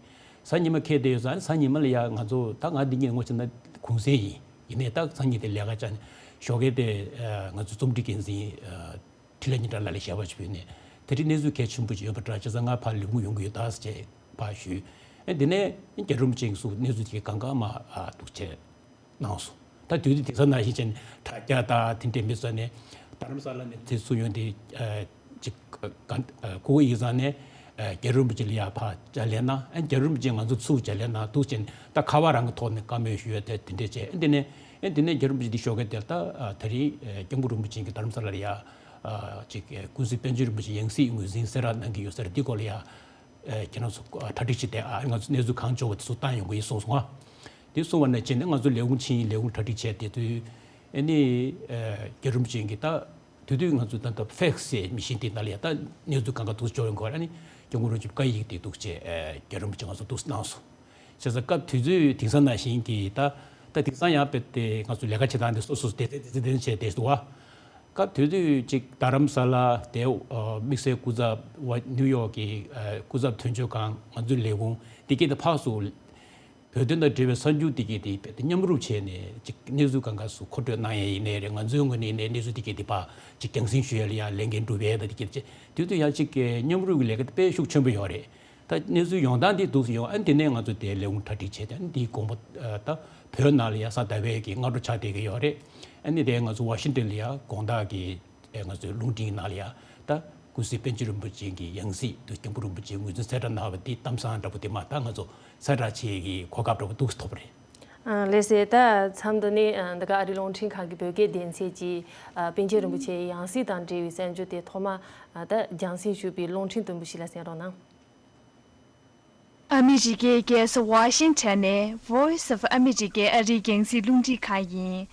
གཟའ་ཉི་མ་འཁེལ་བསྡད་ཡོད་ཙང་། ཨ་ནི་གཟའ་ཉི་མ་ལ་ཡ་ང་ཚོ་ད་ང་འདི་ཉིན་ངོ་ཆེ་ན་གུང་སེང་ཡིན། ཡིན་ནའི་ད་སང་ཉིན་དེ་ལས་ཀ་བཅར་ནས་ཞོགས་ཀས་དེ་ཨ་ང་ཚོ་རྩོམ་སྒྲིག་འགན་འཛིན་ཨ་འཕྲིན་ལས་ཉིན་གྲངས་ལགས་ལ་ཞལ་པར་ཞུས་ནས། དེ་རིང་གནས་ཚུལ་གལ་ཆེན་པོ་ཞིག་ཡོད་པ་འདྲ། བྱས་ཙང་ང་ཕར་ལས་ཁུངས་ཡོང་གི་ཡོད་ད་ཟེར་བྱས་ཕར་ཞུས། ཨ་ནི་དེ་ནས་རྒྱ་རི་རིན་པོ་ཆེ་གིས་སུ་གནས་ཚུལ་དེ་གང་གང་མར་ཨ་འདུག་བྱས་གནང་སོང་། ད་དུས་ཚོད་དེང་སང་ནང་བཞིན་བྱས་ནས་དྲ་རྒྱ་དང་དེ་འདྲས་མེད་ཙང་ནས། རྡ་རམ་ས་ལ་ནས་དེ་ཚུར་ཡོང་དེ་ཨ་ཅིག་ག་ཨ་ཁོ་བོ་ཡིན་ཙང་ནས་ཨ་རྒྱ་རི་རིན་པོ་ཆེ་ལ་ཡ་ཕར་ཕྱག་ལས་གནང་། ཨ་རྒྱ་རི་རིན་པོ་ཆེས་ང་ཚོ་ཚུར་ཕྱག་ལས་གནང་འདུག་བྱས་ནས། ད་ཁ་པར་རང་གི་ཐོག་ནས་བཀའ་མོལ་ཞུས་ཡ་དེ་དེ་འདྲས་བྱས། ཨ་དེ་ནས་ཨ་དེ་ནས་རྒྱ་རི་རིན་པོ་ཆེ་འདི་ཞོགས་ཀས་དེར་ད་ཨ་དེ་རིང་ཨ་སྐྱབས་མགོན་རིན་པོ་ཆེ་གིས་རྡ་རམ་ས་ལ་ལ་ཡ་ཨ་ཅིག་ཨ་ཀུན་གཟིགས་པཎ་ཆེན་རིན་པོ་ཆེའི་ཡང་སྲིད་ངོས་འཛིན་གསལ་བསྒྲགས་གནང་གི་ཡོད་ས་རེད། འདི་སྐོར་ལ་ཡ་ཨ་ཁྱེད་རང་ཚོ་ཨ་གྲ་སྒྲིག་བྱེད་དེ། ཨ་ང་ཚོ་གནས་ཚུལ་གང་འབྱོར་བ་དེ་ཚོ་བཏང་ཡོང་གི་ཡིན་གསུངས་སོང་ང་། དེ་གསུངས་པ་ནས་བྱས་ནས་ང་ཚོ་ལས་ཁུངས་ཕྱིན། ལས་ཁུངས་གྲ་སྒྲིག་བྱས་དེ་དུས་ཨ་ནི་ཨ་རྒྱ་རི་རིན་པོ་ཆེ་གིས་ད་དེ་དུས་ང་ཚོ་ད་ལྟ་ཕེག་སི་ཟེར་མི་ཤིན་དེ་ནང་ལ་ཡ་ད་གནས་ཚུལ་གང་ག་འདུག་སེ་འབྱོར་ཡོང་གི་ཡོད་རེད། ཨ་ནི་སྐྱབས་མགོན་རིན་པོ་ཆེས་བཀའ་ཡིག་དེ་འདུག་སེ་ཨ་རྒྱ་རི་རིན་པོ་ཆེས་ང་ཚོ་འདུག་སེ་གནང་སོང་། བྱས་ཙང་སྐབས་དུས་ཚོད་དེང་སང་ནང་བཞིན་གྱི་ད་ད་དེང་སང་ཡང་དཔེ་དེ་ང་ཚོ་ལས་ཀ་བྱེད་སྟངས་དེ་སོ་སོ་སྡེ་ཚན་སྡེ་ཚན་སྡེ་ཚན་བྱས་བསྡད་འདུག་བ། སྐབས་དེ་དུས་ཅིག་རྡ་རམ་ས་ལ་དེ་ཨ་དམིགས་བསལ་སྐུ་ཚབ་བ་ནིའུ་ཡོག་གི་ཨ་སྐུ་ཚབ་དོན་གཅོད་ཁང་། ང་ཚོའི་ལས་ཁུངས་འདི་གའི་དེ་ཕར་ཚུར་བོད་དོན་དང་འབྲེལ་བའི་གསར་འགྱུར་འདི་གའི་དེ་དཔེ་དེ་མཉམ་རུབ་བྱས་ནས་ཅིག་གནས་ཚུལ་གང་ག་སུ་མཁོ་སྤྲོད་གནང་ཡས་ཡིན་ནའི་རེད། ང་ཚོའི་ངོས་ནས་ཡིན་ནའི་གནས་ཚུལ་འདི་གའི་དེ་ཕར་ཅིག་རྒྱང་སྲིང་ཞུ་ཡས་ལ་ཡང་ལས་འགན་སྒྲུབ་ཡས་དང་འདི་གའི་ཅིག་དེ་དུས་ཡང་ཅིག་མཉམ་རུབ་ཀྱི་ལས་ཀ་དེ་དཔེ་ཤུགས་ཆེན་པོ་ཡོད་རེད། ད་གནས་ཚུལ་ཡོང་སྟངས་འདི་འདུག་སེ་ཡོང་། ཨ་ནི་དེ་ནས་ང་ཚོ་དེ་ལས་ཁུངས་གྲ་སྒྲིག་བྱས་ཏེ། ཨ་ནི་དེའི་དགོངས་པ་ཨ་ད་བོད་ནང་ལ་ཡ་གཟའ་ཟླ་བའི་གི་སྔ་དྲོ་ཆགས་བསྡད་ཀྱི་ཡོད་རེད། ཨ་ནི་དེ་ང་ཚོ་ཝ་ཤིང་ཊོན་ལ་ཡ་དགོང་དག་གི་ཨ་ང་ཚོའི་རླུང་འཕྲིན་ནང་ལ་ཡ་ད་ཀུན་གཟིགས་པཎ་ཆེན་རིན་པོ་ཆེ་གི་ཡང་སྲིད་དུ་སྐྱབས་མགོན་རིན་པོ་ཆེ་ངོས་འཛིན་གསལ་བསྒྲགས་གནང་བ་འདི་གཏམ་བཟང་འདྲ་པོ་དེ་མར་ད་ང་ཚོ་གསལ་བསྒྲགས་བྱེད་ཀྱི་གོ་སྐབས་འདྲ་པོ་འདུག་སེ་ཐོབ་པ་རེད། ཨ་ལགས་སེ། ད་མཚམས་འདི་ནས་ཨ་འདི་ག་ཨ་རིའི་རླུང་འཕྲིན་ཁང་གི་བོད་སྐད་སྡེ་ཚན་གྱིས་ཨ་པཎ་ཆེན་རིན་པོ་ཆེའི་ཡང་སྲིད་དང་འབྲེལ་བའི་གསར་འགྱུར་དེ་ཐོག་མ་ཨ་ད་རྒྱང་སྲིང་ཞུས་པའི་རླུང་འཕྲིན་དུམ་བུ་ཞིག་ལ་གསན་རོགས་གནང་། ཨ་མི་རི་ཀའི་རྒྱལ་ས་ཝ་ཤིང་ཊོན་ནས་Voice of America ཨ་རིའི་རྒྱང་སྲིང་རླུང་འཕྲིན་ཁང་ཡིན།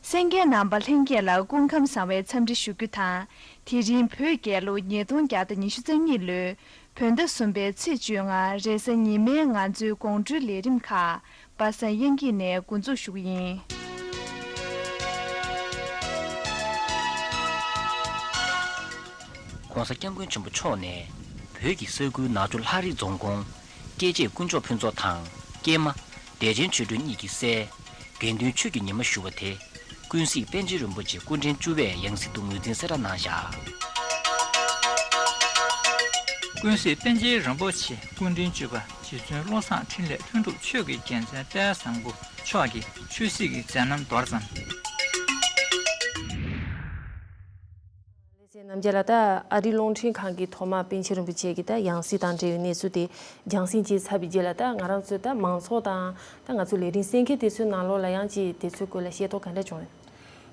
གསན་མཁན་རྣམ་པ་ལྷན་རྒྱས་ལ་སྐུ་ཁམས་བཟང་བའི་འཚམས་འདྲི་ཞུ་རྒྱུ་དང་། དེ་རིང་བོད་རྒྱལ་ལོ་ཉིས་སྟོང་བརྒྱ་དང་ཉི་ཤུ་རྩ་གཉིས་ལོའི་བོད་ཟླ་གསུམ་པའི་ཚེས་བཅོ་ལྔ་རེས་གཟའ་ཉི་མའི་ང་ཚོའི་དགོང་དྲོའི་ལས་རིམ་ཁག་པ་སངས་དབྱངས་སྐྱིད་ནས་འགོ་འཛུགས་ཞུ་གི་ཡིན། ༸གོང་ས་༸སྐྱབས་མགོན་ཆེན་པོ་མཆོག་ནས་བོད་ཀྱི་ས་ཁུལ་ནག་ཆུ་ལྷ་རི་རྫོང་ཁོངས་སྐྱེས་ཆེན་དཀོན་མཆོག་ཕུན་ཚོགས་དང་སྐྱེས་མ་བདེ་ཆེན་ཆོས་སྒྲོན་གཉིས་ཀྱི་སྲས་དགེ་འདུན་ཆོས་ཀྱི་ཉི་མ་ཞུ་བ་དེ། ཀུན་གཟིགས་པཎ་ཆེན་རིན་པོ་ཆེ་སྐུ་ཕྲེང་བཅུ་པས་ཡང་སྲིད་དུ་ངོས་འཛིན་གསལ་བསྒྲགས་གནང་བཞག་ཀུན་གཟིགས་པཎ་ཆེན་རིན་པོ་ཆེ་སྐུ་ཕྲེང་བཅུ་པ་རྗེ་བཙུན་བློ་བཟང་འཕྲིན་ལས་ལྷུན་གྲུབ་ཆོས་ཀྱི་རྒྱལ་མཚན་དཔལ་བཟང་པོ་མཆོག་གི་ཆོས་སྲིད་ཀྱི་མཛད་རྣམ་མདོར་ཙམ། ལགས་སེ། རྣམ་རྒྱལ་ལགས། ད་ཨ་རིའི་རླུང་འཕྲིན་ཁང་གིས་ཐོག་མར་པཎ་ཆེན་རིན་པོ་ཆེ་གི་ད་ཡང་སྲིད་དང་འབྲེལ་བའི་གནས་ཚུལ་དེ་རྒྱང་སྲིང་བྱས་ཚར་བའི་རྗེས་ལ། ད་ང་རང་ཚོའི་ད་མང་ཚོགས་དང་ད་ང་ཚོའི་ལས་རིམ་གསན་མཁན་དེ་ཚོའི་ནང་ལོགས་ལ་ཡང་ཅིག་དེ་ཚོའི་སྐོར་ལ་ཤེས་རྟོགས་ག་འདྲ་བྱུང་ཡོད།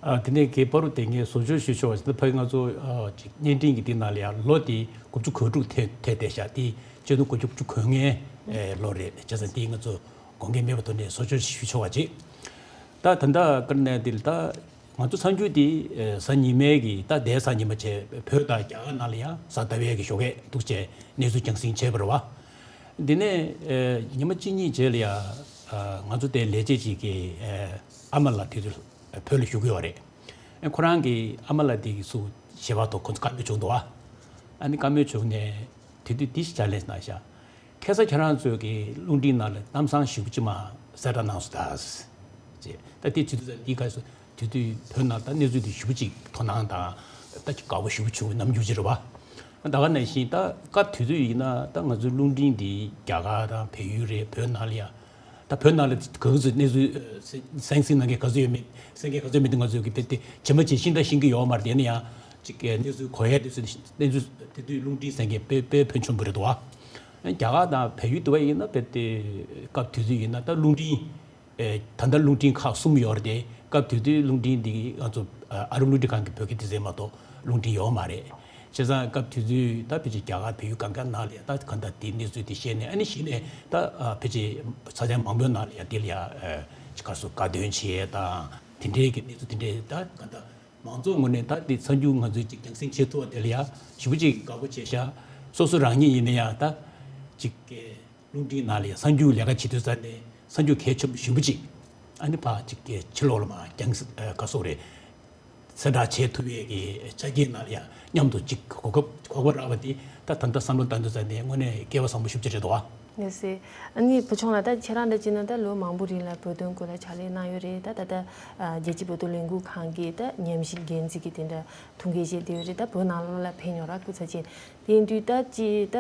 ཨ་དེ་ནས་གི་བར་དུ་དེ་ངས་བཟོ་བཅོས་ཞུ་ཆོག་པ་ཞིག་ནི། ཕ་གི་ང་ཚོ་ཨ་ཅིག་བརྙན་འཕྲིན་གྱི་དེ་ནང་ལ་ཡང་ལོ་དེ་དགུ་བཅུ་གོ་དྲུག་ཐེ་ཐེ་བསྡད་ཤག་དེ་སྤྱི་ལོ་དགུ་བཅུ་གོ་ལྔའི་ཨེ་ལོ་རེད། བྱས་ཙང་དེ་ང་ཚོ་དགོངས་འགལ་མེད་པ་ཐོག་ནས་བཟོ་བཅོས་ཞུ་ཆོག་པ་ཅིག་ད་ད་ལྟ་དཀར་ནས་དེ་ལ་ད་ང་ཚོ་གསར་འགྱུར་དེ་ཨེ་གཟའ་ཉི་མའི་གི་ད་ལྟའི་གཟའ་ཉི་མ་བྱས། བོད་དང་རྒྱ་གར་ནང་ལ་ཡང་གཟའ་ཟླ་བའི་གི་ཞོགས་ཀས་འདུག་བྱས་གནས་ཚུལ་རྒྱང་སྲིང་བྱས་པ་རེད་བ། འདི་ནས་ཨེ་ཉི་མ་གཅིག་གཉིས་རྗེས་ལ་ཡ་ཨ་ང་ཚོ་དེ་ལས་བྱེད་ཅིག་གི་ཨེ་ཨ་མ་ལགས་དེ་དུས་བོད་ལ་བཞུགས་ཀྱི་ཡོད་རེད། ཨེ་ཁོ་རང་གི་ཨ་མ་ལགས་དེ་གི་སུ་ཞལ་པར་ཐོག་ཁོ་ཚོ་བཀའ་མོལ་བྱུང་འདུག་བ། ཨ་ནི་བཀའ་མོལ་བྱུང་ནས་དེ་དུས་འདི་ཞིག་ཕྱག་ལས་གནང་ཤག་ཁ་སང་ཁྱེད་རང་ཚོས་ཀྱི་རླུང་འཕྲིན་ནང་ལ་གཏམ་བཟང་ཞེ་པོ་ཅིག་མར་གསལ་བསྒྲགས་གནང་སོང་ད་ཟེར། ད་དེ་བྱེད་དུས་ད་འདི་ག་སོ་དེ་དུས་བོད་ནང་ད་གནས་ཚུལ་དེ་ཞེ་པོ་ཅིག་དོ་སྣང་དང་ད་ཅིག་དགའ་པོ་ཞེ་པོ་བྱུང་བའི་རྣམ་འགྱུར་ཅིག་རེད་བ། ད་ག་ནང་བཞིན་ད་སྐབས་དེ་དུས་ཡིན་ན་ད་ང་ཚོའི་རླུང་འཕྲིན་འདི་རྒྱ་གར་དང་བལ་ཡུལ་རེད། བོད་ནང་ལ་ཡ་ད་བོད་ནང་ལ་ག་ཚོད་གནས་ཚུལ་གསན་གཟིགས་གནང་མཁན་ག་ཚོད་ཡོད་མེད། གསན་མཁན་ག་ཚོད་མེད་དེ་ང་ཚོས་ཀྱི་དཔེ་དེ་ཇི་མ་ཇི་བཞིན་ད་ཤེས་ཀྱི་ཡོད་མ་རེད། དེ་ནས་ཡང་ ཅིག་གི་གནས་ཚུལ་གོ་ཡ་དེ་ཚོ་གནས་ཚུལ་དེ་དུས་རླུང་འཕྲིན་ཟེར་མཁན་དཔེ་དཔེ་ཕོན་ཆེན་པོ་རེད་འདུག་བ། རྒྱ་གར་དང་བལ་ཡུལ་དུ་བ་ཡིན་ན་དཔེ་དེ་སྐབས་དེ་དུས་ཡིན་ན་ད་རླུང་འཕྲིན་ཨེ་ད་ལྟ་རླུང་འཕྲིན་ཁག་གསུམ་ཡོད་རེད་དེ། སྐབས་དེ་དུས་རླུང་འཕྲིན་འདི་ང་ཚོ་ཨ་རབ་རླུང་འཕྲིན་ཁང་གི་བོད་སྐད་སྡེ་ཚན་མ་གཏོགས་རླུང་འཕྲིན་ཡོད་མ་རེད། བྱས་ཙང་སྐབས་དེ་དུས་ད་ཕལ་ཆེར་རྒྱ་གར་བལ་ཡུལ་གང་ག་ནང་ལ་ཡང་ད་གང་ལྟར་དེའི་གནས་ཚུལ་དེ་བཤད་ནས། ཨ་ནི་གཞི་ནས་ད་ཨ་ཕལ་ཆེར་ས་ཆ་མང་པོའི་ནང་ལ་ཡང་དེ་ལ་ཡང་ཨ་ཅིག་ག་སོ་དགའ་སྟོན་བྱེད་ཡས་དང་དེ་འདྲའི་གི་གནས་ཚུལ་དེ་འདྲའི་ད་གང་ལྟར། མང་ཚོགས་ངོས་ནས་ད་འདི་གསར་འགྱུར་ང་ཚོས་ཅིག་རྒྱང་སྲིང་བྱེད་ཐུབ་པ་དེ་ལ་ཡང་ཞེ་པོ་ཅིག་དགའ་པོ་བྱས་ཤག་སོ་སོ་རང་ཉིད་ཡིན་ན་ཡང་ད་ཅིག་གི་རླུང་འཕྲིན་ནང་ལ་ཡང་གསར་འགྱུར་ལས་ཀ་བྱེད་དུས་ཙང་ནས་གསར་འགྱུར་གལ་ཆེན་པོ་ཞེ་པོ་ཅིག་ཨ་ནི་ཕར་ཅིག་གི་ཕྱི་ལོགས་ལ་མར་རྒྱང་སྲིང་ཨ་ག་སོགས་རེད། གསལ་བསྒྲགས་བྱེད་ཐུབ་ཡས་ཀྱི་ཆ་རྐྱེན་ནང་ལ་ཡང་མཉམ་དུ་ཅིག་གོ་སྐབས་གོ་སྐབས་རག་པ་དེ་ད་ད་ལྟ་བསམ་བློ་བཏང་དུས་ཙང་ནས་དངོས་གནས་སྐལ་བ་བཟང་པོ་ཞེ་པོ་ཅིག་རེད་འདུག་བ། ལགས་སེ། ཨ་ནི་བུ་ཆུང་ལགས། ད་ཁྱེད་རང་འདྲ་བྱས་ན་ད་ལོ་མང་པོ་རིང་ལ་བོད་དོན་སྐོར་ལ་ཕྱག་ལས་གནང་ཡོད་རེད། ད་ད་ལྟ་ཨ་རྒྱལ་སྤྱིའི་བོད་དོན་ལས་འགུལ་ཁང་གི་ད་ཉམས་ཞིབ་འགན་འཛིན་གྱི་དེ་འདྲ་ཐུགས་འགན་བཞེས་བསྡད་ཡོད་རེད། ད་བོད་ནང་ལོགས་ལ་ཕེབས་མྱོང་ར་སྐུ་ཚབ་ཅན། དེ་ཡིན་དུས་ད་ཅི་ད་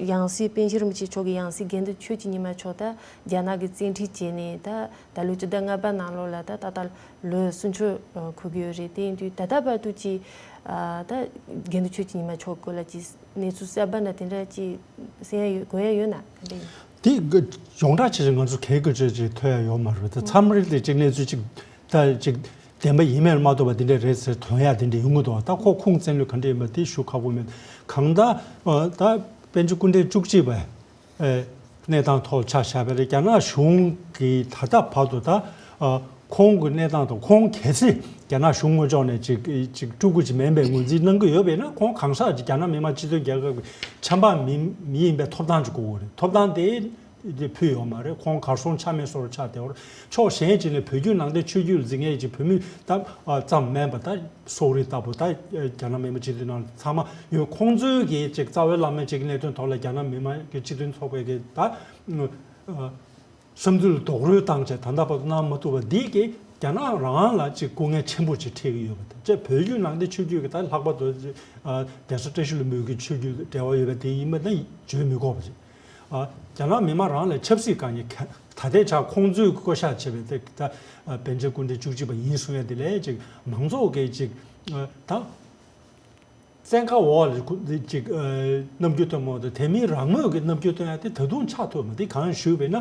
ཡང་སྲིད་པཎ་ཆེན་རིན་པོ་ཆེ་མཆོག་གི་ཡང་སྲིད་དགེ་འདུན་ཆོས་ཀྱི་ཉི་མ་མཆོག་ད་རྒྱ་ནག་གི་བཙན་ཁྲིད་བྱས་ནས་ད་ད་ལོ་ཕྱི་ཟླ་ལྔ་པ་ནང་ལོགས་ལ་ད་ད་ལྟ་ལོ་སུམ་ཅུ་འཁོར་གྱི་ཡོད་རེད། དེ་ཡིན་དུས་ད་ལྟ་བར་དུ་ཅི་ཨ་ད་དགེ་འདུན་ཆོས་ཀྱི་ཉི་མ་མཆོག་སྐོར་ལ་ཅི་གནས་ཚུལ་གསར་པ་འདྲ་དེ་འདྲ་ཅི་གསན་ཡ་ཡོད་གོ་ཡ་ཡོད་ན་ག་འདྲ་ཡིན། དེ་གི་ཡོངས་གྲགས་ཆེ་ཆེ་ང་ཚོ་གལ་གི་ཆོད་ཅིག་ཐོས་ཡ་ཡོད་མ་རེད། ད་མཚམས་རེ་དེ་ཅིག་གནས་ཚུལ་ཅིག་ད་ཅིག་བདེན་པ་ཡིན་མིན་མ་གཏོགས་པ་དེ་འདྲ་རེད་ཟེར་ཐོན་ཡ་དེ་འདྲ་ཡོང་གི་འདུག་ད་ཁོ་ཁུངས་བཙན་ལོས་ག་འདྲ་ཡིན་པ་དེ་ཞུ་ཁག་པོ་མེད། གང་ལྟར་ད་པཎ་ཆེན་སྐུ་ཕྲེང་བཅུ་གཅིག་པ་ཨེ་གནས་སྟངས་ཐོག་ཆ་བཞག་པ་རེད། རྒྱ་ནག་གཞུང་གིས་ད་ལྟ་བར་དུ་ད་ཨ་ཁོང་གི་གནས་སྟངས་དང་ཁོང་གལ་སྲིད་རྒྱ་ནག་གཞུང་ངོས་ཕྱོགས་ནས་ཅིག་ཅིག་སྤྲུལ་སྐུ་ཅིག་མིན་པའི་ངོས་འཛིན་གནང་གི་ཡོད་པས་ན། ཁོང་གང་ཟག་ཅིག་རྒྱ་ནག་མི་དམངས་སྤྱི་མཐུན་རྒྱལ་ཁབ་ཀྱི་ཆབ་འབངས་མི་མི་ཡིན་པའི་ཐོབ་ཐང་ཅིག་དགོས་ཀྱི་རེད། ཐོབ་ཐང་དེ་དེ་ཕུལ་ཡོད་མ་རེད། ཁོང་གར་སོང་ཆ་མེད་བཟོ་འདྲ་ཆགས་བསྡད་པ་རེད། ཕྱོགས་གཞན་ཅིག་ནས་བོད་བརྒྱུད་ནང་བསྟན་ཆོས་བརྒྱུད་འཛིན་མཁན་ཅིག་བོད་མི་ད་ཨ་ཙམ་མིན་པ་ད་སོག་རིགས་ལྟ་བུ་ད་རྒྱ་ནག་མི་དམངས་སྤྱི་མཐུན་ནང་ཚང་མ་ཡོད། ཁོང་ཚོའི་གི་ཅིག་རྩ་བའི་བླ་མ་ཅིག་གི་གནད་དོན་ཐོག་ལ་རྒྱ་ནག་མི་དམངས་ཀྱི་སྤྱི་མཐུན་ཚོགས་པའི་གི་ད་ཨ་བསམ་ཚུལ་རྡོག་རོལ་བཏང་བྱས་ད་ལྟ་བར་དུ་གནང་མ་ཐུབ་པ་འདི་གིས་རྒྱ་ནག་རང་ལ་ཅིག་སྐུ་ངལ་ཆེན་པོ་ཅིག་འཕྲད་ཀྱི་ཡོད་པ་དང་། ཅིག་བོད་བརྒྱུད་ནང་བསྟན་ཆོས་བརྒྱུད་ཀྱི་ད་ལྷག་པར་དུ་ཨ་གདན་ས་བཀྲ་ཤིས་ལྷུན་པོའི་གི་ཆོས་བརྒྱུད་འབྲེལ་བ་ཡོད་པ་དེ་ཡིན་པ་ན་བརྗོད་མི་དགོས་པ་ཅིག་ཨ་རྒྱ་ནག་མི་དམངས་རང་ལ་ཆབ་སྲིད་དཀའ་ངལ་ག་ད་ལྟའི་ཆར་ཁོང་ཚོས་བསྐོ་བཞག་བྱས་པའི་དེ་ད་ཨ་པཎ་ཆེན་སྐུ་ཕྲེང་བཅུ་གཅིག་པ་ཡིན་གསུང་ཡ་དེ་ལས་ཅིག་མང་ཚོགས་ཀྱིས་ཅིག་ཨ་ད་བཙན་བཀའ་འོག་ལ་ཁོ་ཅིག་ཨ་རྣམ་འགྱུར་སྟོན་མོ་དང་དེ་མིན་རང་མོས་ཀྱི་རྣམ་འགྱུར་སྟོན་ཡ་དེ་ད་དུང་ཆགས་ཐུབ་མ། དེ་གང་ཞུས་པས་ན་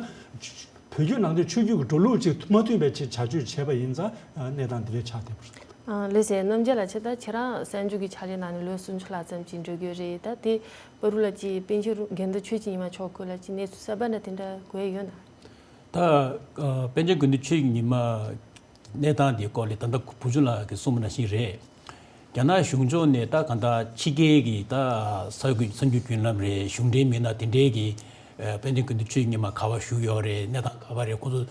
བོད་བརྒྱུད་ནང་བསྟན་ཆོས་བརྒྱུད་ཀྱི་འགྲོ་ལུགས་ཅིག་མ་མཐུན་པའི་ཆེད་བྱ་སྤྱོད་བྱས་པ་ཡིན་ཙང་གནས་སྟངས་འདི་འདྲ་ཆགས་བསྡད་པ་རེད། ཨ་ལགས་སེ། རྣམ་རྒྱལ་ལགས། ཁྱེད་ད་ཁྱེད་རང་གསར་འགྱུར་གྱི་ཕྱག་ལས་གནང་ནས་ལོ་སུམ་ཅུ་ལྷག་ཙམ་ཅིག་འགྲོ་གི་ཡོད་རེད། ད་དེ་བར་དུ་ལ་ཅིག་པཎ་ཆེན་རུ་དགེ་འདུན་ཆོས་ཀྱི་ཉི་མ་མཆོག་སྐོར་ལ་ཅིག་གནས་ཚུལ་གསར་པ་འདྲ་དེ་འདྲ་གོ་ཡ་ཡོད་ན། ད་ཨ་པཎ་ཆེན་དགེ་འདུན་ཆོས་ཀྱི་ཉི་མ་གནས་སྟངས་དེའི་སྐོར་ལ་ད་ལྟ་བུ་ཆུང་ལགས་ཀྱིས་གསུངས་པ་ནང་བཞིན་རེད། རྒྱ་ནག་གཞུང་ཕྱོགས་ནས་ད་གང་ལྟར་ཕྱི་རྒྱལ་གྱི་ད་གསར་འགྱུར་གསར་འགྱུར་བརྒྱུད་ལམ་རེད། གཞུང་འབྲེལ་མི་སྣ་དེ་འདྲས་ཀྱིས་ཨ་པཎ་ཆེན་དགེ་འདུན་ཆོས་ཀྱི་ཉི་མ་ག་པར་བཞུགས་ཡོད་རེད། གནས་སྟངས་ག་པར་རེད། ཁོང་ཚོ་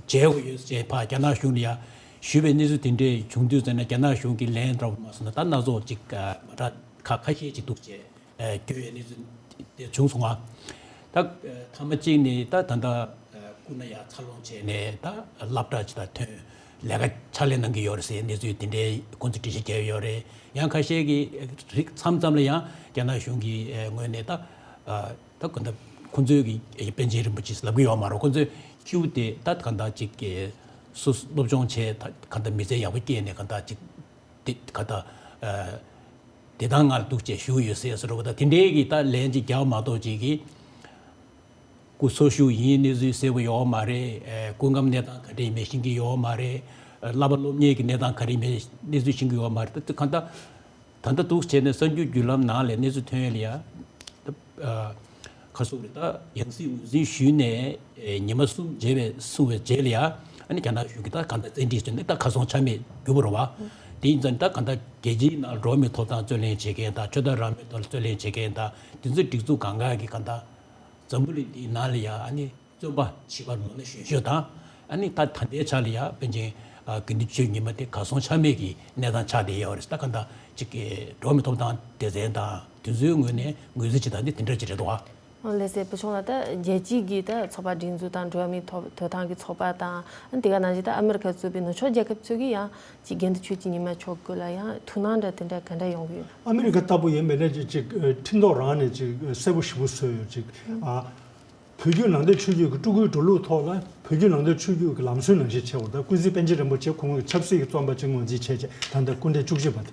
མཇལ་དགོས་ཡོད་ཅེས་ཕར་རྒྱ་ནག་གཞུང་ལ་ཡང་ཞུས་པའི་གནས་ཚུལ་དེ་འདྲས་བྱུང་དུས་ཙམ་ན་རྒྱ་ནག་གཞུང་གིས་ལན་འདྲ་པོ་མ་སོང་ན་ད་སྣ་ཚོགས་ཅིག་ཨ་མ་འདྲ་ཁ་ཁ་ཤས་ཅིག་འདུག་ཅེས་ཨ་བརྗོད་ཡས་གནས་ཚུལ་དེ་བྱུང་སོང་ང་། ད་ཨ་ཐ་མ་གཅིག་ནི་ད་ད་ལྟ་ཨ་སྐུ་ན་ཡང་འཚར་ལོངས་བྱས་ནས་ད་སློབ་གྲྭ་ཅིག་ད་ཐོན་ལས་ཀ་ཕྱག་ལས་གནང་གི་ཡོད་རེད་ཟེར་གནས་ཚུལ་དེ་འདྲའི་ཁོང་ཚོས་འགྲེལ་བཤད་བརྒྱབ་ཡོད་རེད། ཡང་ཁ་ཤས་ཀྱིས་རིགས་མཚམས་མཚམས་ལ་ཡང་རྒྱ་ནག་གཞུང་གི་ཨ་ངོས་ནས་ད་ཨ། ད་གང་ལྟར་ཁོང་ཚོའི་གི་པཎ་ཆེན་རིན་པོ་ཆེ་ལབ་གི་ཡོད་མ་རེད། ཁོང་ཚོའི་ཁྱེའུ་དེ་ད་གང་ལྟར་ཅིག་གི་སུ་སློབ་སྦྱོང་བྱས། ད་གང་ལྟར་མི་ཚེ་ཡག་པོ་སྐྱེལ་ནས་གང་ལྟར་ཅིག་དེ་གང་ལྟར་ཨ་བདེ་ཐང་ངང་ལ་འདུག་ཅེས་ཞུ་གི་ཡོད་ཟེར་ཟེར་རོ། ད་དེ་འདྲའི་གི་ད་ལན་ཅིག་རྒྱག་མ་གཏོགས་ཅིག་གི་སྐུ་འཚོ་བཞུགས་ཡིན་གནས་ཚུལ་གསལ་པོ་ཡོད་མ་རེད། ཨ་སྐུ་ཁམས་གནས་སྟངས་ག་འདྲ་ཡིན་མིན་ཤེས་ཀྱི་ཡོད་མ་རེད། ཨ་བསླབ་པ་སློབ་གཉེར་གྱི་གནས་སྟངས་ག་རེ་ཡིན་མིན་གནས་ཚུལ་ཤེས་ཀྱི་ཡོད་མ་རེད། ད་གང་ལྟར། ད་ལྟ་འདུག་བྱས་ནས་གསར་འགྱུར་བརྒྱུད་ལམ་ནང་ལ་གནས་ཚུལ་ཐོན་ཡས་ལ་ཡ། ཨ་ཁ་སོག་རེད། ད་ཡང་སྲིད་ངོས་འཛིན་ཞུས་ནས་ཨེ་ཉི་མ་གསུམ་རྗེས་པའི་སོང་བའི་རྗེས་ལ་ཡ། ཨ་ནི་རྒྱ་ནག་གཞུང་གིས་ད་གང་ལྟར་བཙན་ཁྲིད་བྱས་ནས་ད་ཁ་སང་ཆ་མེད་གྱུར་པ་རེད་བ། དེ་ཡིན་ཙང་ད་གང་ལྟར་རྒྱལ་སྤྱིའི་ནང་འགྲོ་བ་མིའི་ཐོབ་ཐང་རྩོད་ལེན་བྱེད་མཁན་དང་ཆོས་དད་རང་མོས་ཐོག་ལ་རྩོད་ལེན་བྱེད་མཁན་དང་དེ་ཚོའི་སྒྲིག་འཛུགས་གང་ག་གིས་གང་ལྟར། འཛམ་བུ་གླིང་འདིའི་ནང་ལ་ཡང་ཨ་ནི་བཙོན་པ་བྱིས་པ་ལོ་ན་གཞོན་ཤོས་དང་། ཨ་ནི་ད་ད་ལྟའི་ཆ་ལ་ཡང་པཎ་ཆེན་ཨ་དགེ་འདུན་ཆོས་ཉི་མ་དེ་གར་སོང་ཆ་མེད་ཀྱི་གནས་སྟངས་ཆགས་བསྡད་ཡོད་རེད། ད་ག་འདྲ་ཅིག་གི་འགྲོ་བ་མིའི་ཐོབ་ཐང་སྡེ་ཚན་དང་དེ་ཚོའི་ངོས་ནས་ངོས་འཛིན་བྱེད་སྟངས་དེ་དེ་འདྲ་ཅིག་རེད་འདུག་ཨ། ལགས་སེ། བུ་ཆུང་ལགས། ད་རྒྱལ་སྤྱིའི་གི་ད་ཚོགས་པ་སྒྲིག་འཛུགས་དང་འགྲོ་བ་མིའི་ཐོབ་ཐོབ་ཐང་གི་ཚོགས་པ་དང་། ཨ་ནི་དེ་ག་ནང་བཞིན་ད་ཨ་མི་རི་ཀ་གཙོས་པའི་ནུབ་ཕྱོགས་རྒྱལ་ཁབ་ཚོས་ཀྱིས་ཡང་ཅིག་དགེ་འདུན་ཆོས་ཀྱི་ཉི་མ་མཆོག་སྐོར་ལ་ཡང་ཐུགས་སྣང་འདྲ་དེ་འདྲ་ག་འདྲ་ཡོང་གི་ཡོད་ན། ཨ་མི་རི་ཀ་ལྟ་བུ་ཡིན་པས་ན་ཅིག་ཅིག་ཁྲིམས་ཐོག་རང་ནས་ཅིག་གསལ་པོ་ཞེ་པོ་བཟོས་ཡོད་ཅིག་ཨ། བོད་བརྒྱུད་ནང་བསྟན་ཆོས་བརྒྱུད་ཀྱི་སྤྲུལ་སྐུའི་འགྲོ་ལུགས་ཐོག་ལ་བོད་བརྒྱུད་ནང་བསྟན་ཆོས་བརྒྱུད་ཀྱི་ལམ་སྲོལ་ནང་བཞིན་བྱས་པ་དང་། ཀུན་གཟིགས་པཎ་ཆེན་རིན་པོ་ཆེ་ཁོང་གི་ཆབ་སྲིད་ཀྱི་བཙོན་པ་ཅིག་ངོས་འཛིན་བྱས་བྱས་ད་ལྟ་སྐུ་ཕྲེང་བཅུ་གཅིག་པ་དེ།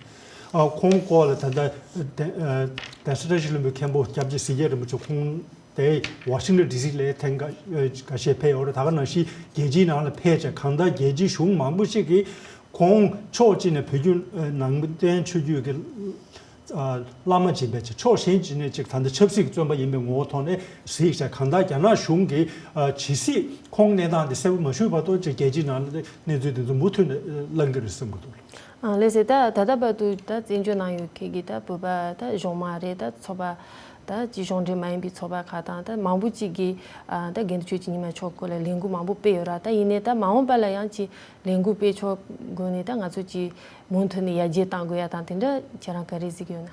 ཨ་ཁོང་སྐོར་ལ་ད་ལྟ་གདན་ས་བཀྲ་ཤིས་ལྷུན་པོའི་མཁན་པོ་སྐྱབས་རྗེ་གཟིགས་རྒྱལ་རིན་པོ་ཆེ་ཁོང་དེ་ཝ་ཤིང་ཊོན་ཌི་སི་ལ་ཐེངས་འགའ་ཤས་ཕེབས་ཡོད་རེད། ད་ག་ནང་བཞིན་རྒྱལ་སྤྱིའི་ནང་ལ་ཕེབས་བྱས་གང་ལྟར་རྒྱལ་སྤྱིའི་གཞུང་མང་པོ་ཞིག་གིས་ཁོང་ཕྱོགས་གཅིག་ནས་བོད་བརྒྱུད་ནང་བསྟན་ཆོས་བརྒྱུད་ཀྱི་བླ་མ་ཡིན་པའི་ཕྱོགས་གཞན་གཅིག་ནས་ཅིག་ད་ལྟ་ཆབ་སྲིད་ཀྱི་བཙོན་པ་ཡིན་པའི་ངོ་བོ་ཐོག་ནས་གཟིགས་བྱས་གང་ལྟར་རྒྱ་ནག་གཞུང་གིས་ཇི་སྲིད་ཁོང་གནས་སྟངས་དེ་གསལ་པོ་མ་ཞུས་བར་དུ་ཅིག་རྒྱལ་སྤྱིའི་ནང་ལ་གནས་ཚུལ་དེ་ཚོ་མུ་མཐུད་ནས་གླེང་གི་རེད་བསམ་གྱི་འདུག། ཨ་ལགས་སེ། ད་ད་ལྟ་བར་དུ་ད་བཙན་བྱོལ་ནང་ཡོད་མཁན་གྱི་ད་བོད་པ་ད་གཞུང་མང་རེད། ད་ཚོགས་པ་ད་ཅིག་གཞུང་འབྲེལ་མ་ཡིན་པའི་ཚོགས་པ་ཁག་དང་ད་མང་པོ་ཅིག་གིས་ཨ་ད་དགེ་འདུན་ཆོས་ཀྱི་ཉི་མ་མཆོག་སྐོར་ལ་ལས་འགུལ་མང་པོ་སྤེལ་ཡོད་ར། ད་ཡིན་ནའི་ད་མ་འོངས་པ་ལ་ཡང་ཅིག་ལས་འགུལ་སྤེལ་ཕྱོགས་སྒོ་ནས་ད་ང་ཚོ་ཅིག་མུ་མཐུད་ནས་ཡར་རྒྱས་གཏང་དགོས་ཡ་དང་དེ་འདྲ་ཁྱེད་རང་ག་རེ་གཟིགས་ཡོད་ན།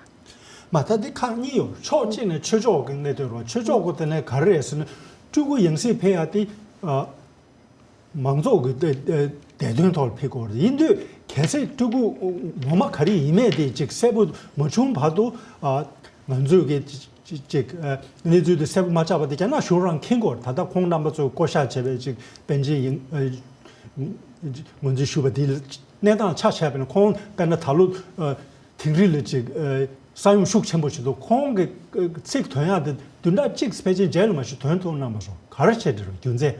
མ་ད་འདི་ཁག་གཉིས་ཡོད། ཕྱོགས་གཅིག་ནས་ཆོས་ཕྱོགས་ཀྱི་གནད་དོན་རེད། ཆོས་ཕྱོགས་ཀྱི་དེ་ནས་ག་རེ་རེད་ཟེར་ན་སྤྲུལ་སྐུ་ཡང་སྲིད་ཕེབས་ཡ་དེ་ཨ། མང་ཚོགས་ཀྱི་བདེ་བདེ་བདེ་དོན་ཐོག་ལ་ཕེབས་དགོས་རེད། ཡིན་དུས་གལ་སྲིད་སྤྲུལ་སྐུ་ངོ་མ་ག་རེ་ཡིན་མིན་དེ་ཅིག་གསལ་པོ་མ་བྱུང་བར་དུ་ཨ་ང་ཚོས་ཀྱི་ཅིག་ཅིག་ཨ་གནས་ཚུལ་དེ་གསལ་པོ་མ་ཆགས་པ་དེ་རྒྱ་ནག་གཞུང་རང་མཁྱེན་དགོས་རེད། ད་ལྟ་ཁོང་རྣམ་པ་ཚོས་བསྐོ་བཞག་བྱས་པའི་ཅིག་པཎ་ཆེན་ཡང་ཨ་ངོས་འཛིན་ཞུས་པ་དེ་གནས་སྟངས་ཆ་བཞག་པ་ཡིན་ན་ཁོང་དཔེར་ན་ད་ལོ་ཨ་དིང་རི་ལ་ཅིག་ཨ་ས་ཡོམ་ཤུགས་ཆེན་པོ་ཞིག་འདུག། ཁོང་གི་ཨ་ཚིག་དོན་ཡག་དེ་བདུན་ཕྲག་གཅིག་ཕལ་ཆེར་རྗེས་ལ་མ་ཞིག་དོན་ཐུབ་གནང་མ་སོང་། ག་རེ་བྱས་འདྲ་རུ་རྒྱུ་མཚན།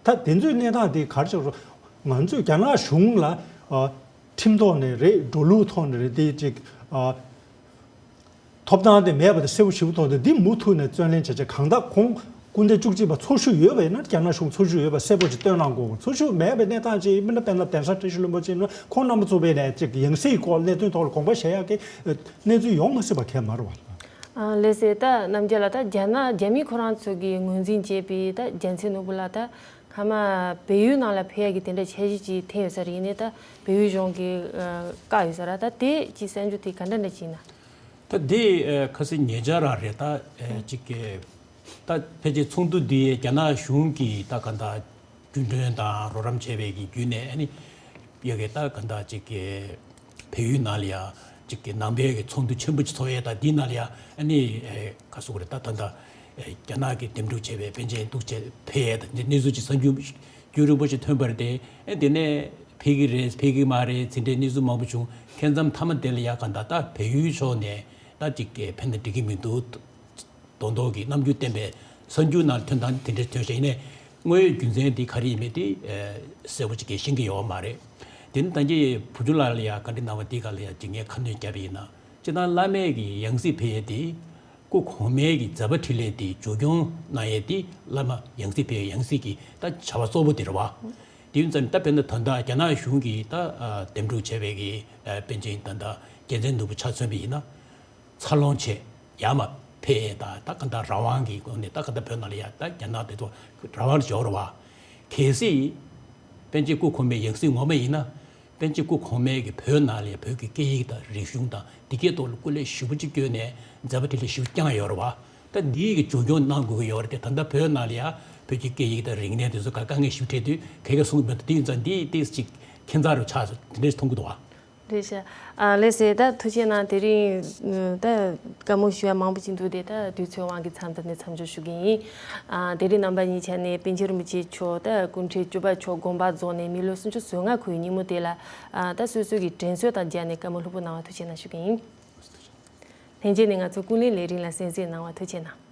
ད་དེ་ཚོའི་གནས་སྟངས་དེ་ག་རེ་བྱས་རུང་ང་ཚོས་རྒྱ་ནག་གཞུང་ལ་ཨ་ཁྲིམས་ཐོག་ནས་རེད། འགྲོ་ལུགས་ཐོག་ནས་རེད། དེ་ཅིག་ཨ་ཐོབ་ཐང་དེ་མེད་པ་དེ་གསལ་པོ་ཞེ་པོ་མཐོང་དུས་འདི་མུ་མཐུད་ནས་བརྩོན་ལེན་བྱས་བྱས་གང་ལྟར་ཁོང་སྐུ་ཕྲེང་བཅུ་གཅིག་པ་འཚོ་བཞུགས་ཡོད་པ་ཡིན་ན་རྒྱ་ནག་གཞུང་འཚོ་བཞུགས་ཡོད་པ་གསལ་པོ་ཅིག་སྟོན་གནང་དགོས། འཚོ་བཞུགས་མེད་པའི་གནས་སྟངས་ཅིག་ཡིན་ན་དཔེར་ན་གདན་ས་བཀྲ་ཤིས་ལྷུན་པོ་ཅིག་ཡིན་ན་ཁོང་རྣམ་པ་ཚོ་བས་ནས་ཅིག་ཡང་སྲིད་སྐོར་གནད་དོན་ཐོག་ལ་དགོངས་པ་བཞེས་ཡག་གི་གནས་ཚུལ་ཡོང་མ་སྲིད་པ་གང་ཡང་མ་རེད་བ། ཨ་ལགས་སེ། ད་རྣམ་རྒྱལ་ལགས། ད་རྒྱ་ནག་རྒྱ་མི་ཁོ་རང་ཚོ་གིས་ངོས་འཛིན་བྱས་པའི་ད་རྒྱལ་མཚན་ནོར་བུ་ལགས་ད་སྔ་མ་བལ་ཡུལ་ནང་ལ་ཕེབས་ཡ་གི་དེ་འདྲ་འཆར་གཞི་ཅིག་འཐེན་ཡོད་ས་རེད། ཡིན་ནའི་ད་བལ་ཡུལ་གཞུང་གིས་ཨ་བཀག་ཡོད་ས་ར། ད་དེ་ཅིག་གསར་འགྱུར་དེ་ག་འདྲ་འདྲ་ཅིག་ཡིན་ན། ད་དེ་ཨ་ཁ་སང་ཉེ་ཆར་རང་རེད། ད་ཨ་ཅིག་གི་ད་ཕལ་ཆེར་ཚོགས་འདུ་འདི་རྒྱ་ནག་གཞུང་གིས་ད་ག་ད་རྒྱུན་གྲོན་དང་རོགས་རམ་བྱས་པའི་གི་བརྒྱུད་ནས་ཨ་ནི་ཡ་གི་ད་ག་ད་ཅིག་གི་བལ་ཡུལ་ནང་ལ་ཡ་ཅིག་གི་ནང་པའི་གི་ཚོགས་འདུ་ཆེན་པོ་ཅིག་ཚོགས་ཡས། ད་འདི་ནང་ལ་ཡ་ཨ་ནི་ཨེ་ག་སུ་ག་རེ་ད་ད་ད་ཨེ་རྒྱ་ནག་གིས་འདེམས་སྒྲུག་བྱས་པའི་པཎ་ཆེན་འདུག་བྱས་ཕེབས་ཡས་ད་འདི་གནས་ཚུལ་ཅིག་གསར་འགྱུར་རྒྱུན་རིང་པོ་ཞིག་ཐོན་པ་རེད་དེ། ཨེ་དེ་ནས་ཕེབས་ཀྱི་རེད་ཕེབས་ཀྱི་མ་རེད་ཟེར་འདྲའི་གནས་ཚུལ་མང་པོ་བྱུང་། ཁ་སང་མཐའ་མ་དེ་ལ་ཡ་ག་ད་ད་བལ་ཡུལ་ཕྱོགས་ནས་ད་ཅིག་གི་ཕེབས་ན་འགྲིག་གི་མི་འདུག་མདོག་མདོག་གི་རྣམ་འགྱུར་བསྟན་པའི་གསར་འགྱུར་ནང་ཐོན་སྟངས་དེ་འདྲ་ཐོན་ཤག་ཡིན་ནའི་དངོས་ཡོད་རྒྱུ་མཚན་དེ་ག་རེ་ཡིན་མིན་དེ་ཨེ་གསལ་པོ་ཅིག་གིས་ཤེས་ཀྱི་ཡོད་མ་རེད། དེ་ནི་ད་གིན་བུ་ཆུང་ལགས་ལ་ཡ་བཀའ་འདྲི་གནང་བ་དེའི་སྒང་ལ་ཡ་ཅིག་ངས་ཁ་སྣོན་བརྒྱབ་པ་ཡིན་ན། སྤྱིར་བཏང་བླ་མའི་གི་ཡང་སྲིད་ཕེབས་ཡས་དེ་སྐུ་གོང་མའི་གི་མཛད་པ་འཕྲིན་ལས་དེ་མཇུག་སྐྱོང་གནང་ཡས་དེ་བླ་མ་ཡང་སྲིད་ཕེབས་ཡས་ཡང་སྲིད་ཀྱི་ད་བྱ་བ་གཙོ་བོ་དེ་རེད་བ། དེ་ཡིན་ཙང་ད་དཔེར་ན་ད་ལྟ་རྒྱ་ནག་གཞུང་གིས་ད་ཨ་འདེམས་སྒྲུག་བྱས་པའི་གི་ཨ་པཎ་ཆེན་ད་ལྟ་རྒྱལ་མཚན་ནོར་བུ་ཆ་མཚོན་པ་ཡིན་ན། འཚར་ལོངས་ཆེད་ཡར་མར་ཕེབས་ཡས་དང་ད་ག་འདྲ་རང་དབང་གི་སྒོ་ནས་ད་ག་འདྲ་བོད་ནང་ལ་ཡ་ད་རྒྱ་ནག་དེ་ཚོ་རང་དབང་འབྱོར་བ། གལ་སྲིད་པཎ་ཆེན་སྐུ་གོང་མའི་ཡང་སྲིད་ངོ་མ་ཡིན་ན། པཎ་ཆེན་སྐུ་གོང་མས་ཀྱི་བོད་ནང་ལ་ཡ་བོད་ཀྱི་སྐད་ཡིག་དང་རིག་གཞུང་དང་འདི་གའི་ཐོག་ལ་སྐུ་ལས་ཞེ་པོ་ཅིག་བསྐྱོན་ནས་མཛད་པ་འཕྲིན་ལས་ཞེ་པོ་བསྐྱངས་ཡོད་རེད་བ། ད་འདི་ཡི་གི་མཇུག་སྐྱོང་གནང་དགོས་ཀྱི་ཡོད་རེད་དེ། ད་ལྟ་བོད་ནང་ལ་ཡ་བོད་ཀྱི་སྐད་ཡིག་དང་རིག་གནས་དེ་ཚོ་ག་དཀའ་ངལ་ཞེ་པོ་འཕྲད་དུས་ག་གེ་གསུང་གི་མེད། ད་དེ་ཡིན་ཙང་འདི་ཏོག་ཙམ་ཅིག་ཁྱད་མཚར་རུ་ཆགས་སོང་། དེ་འདྲ་ཞིག་མཐོང་གི་འདུག་བ། རེད་ཤག་ཨ་ལགས་སེ། ད་ཐུགས་རྗེ་གནང་། དེ་རིང་ད་བཀའ་མོལ་ཞུ་ཡ་མང་པོ་ཅིག་འདུག་སྟེ། ད་དུས་ཚོད་དབང་གིས་མཚམས་འདི་ནས་མཚམས་འཇོག་ཞུ་གི་ཡིན། ཨ་དེ་རིང་རྣམ་པ་གཉིས་ཆ་ནས་པཎ་ཆེན་རིན་པོ་ཆེ་མཆོག་ད་སྐུ་ཕྲེང་བཅུ་པ་མཆོག་དགོངས་པ་རྫོགས་ནས་མི་ལོ་སུམ་ཅུ་སོ་ལྔ་འཁོར་བའི་ཉིན་མོ་དེ་ལ། ཨ་ད་སོ་སོ་གི་དྲན་གསོ་དང་སྦྱར་ནས་བཀའ་མོལ་ལྷུག་པོ་གནང་བ་ཐུགས་རྗེ་གནང་ཞུ་གི་ཡིན། ལྷན་རྒྱས་ནས་ང་ཚོ་ཀུན་གླེང་ལས་རིམ་ལ་གསན་གཟིགས་གནང་བ་ཐུགས་རྗེ་གནང་།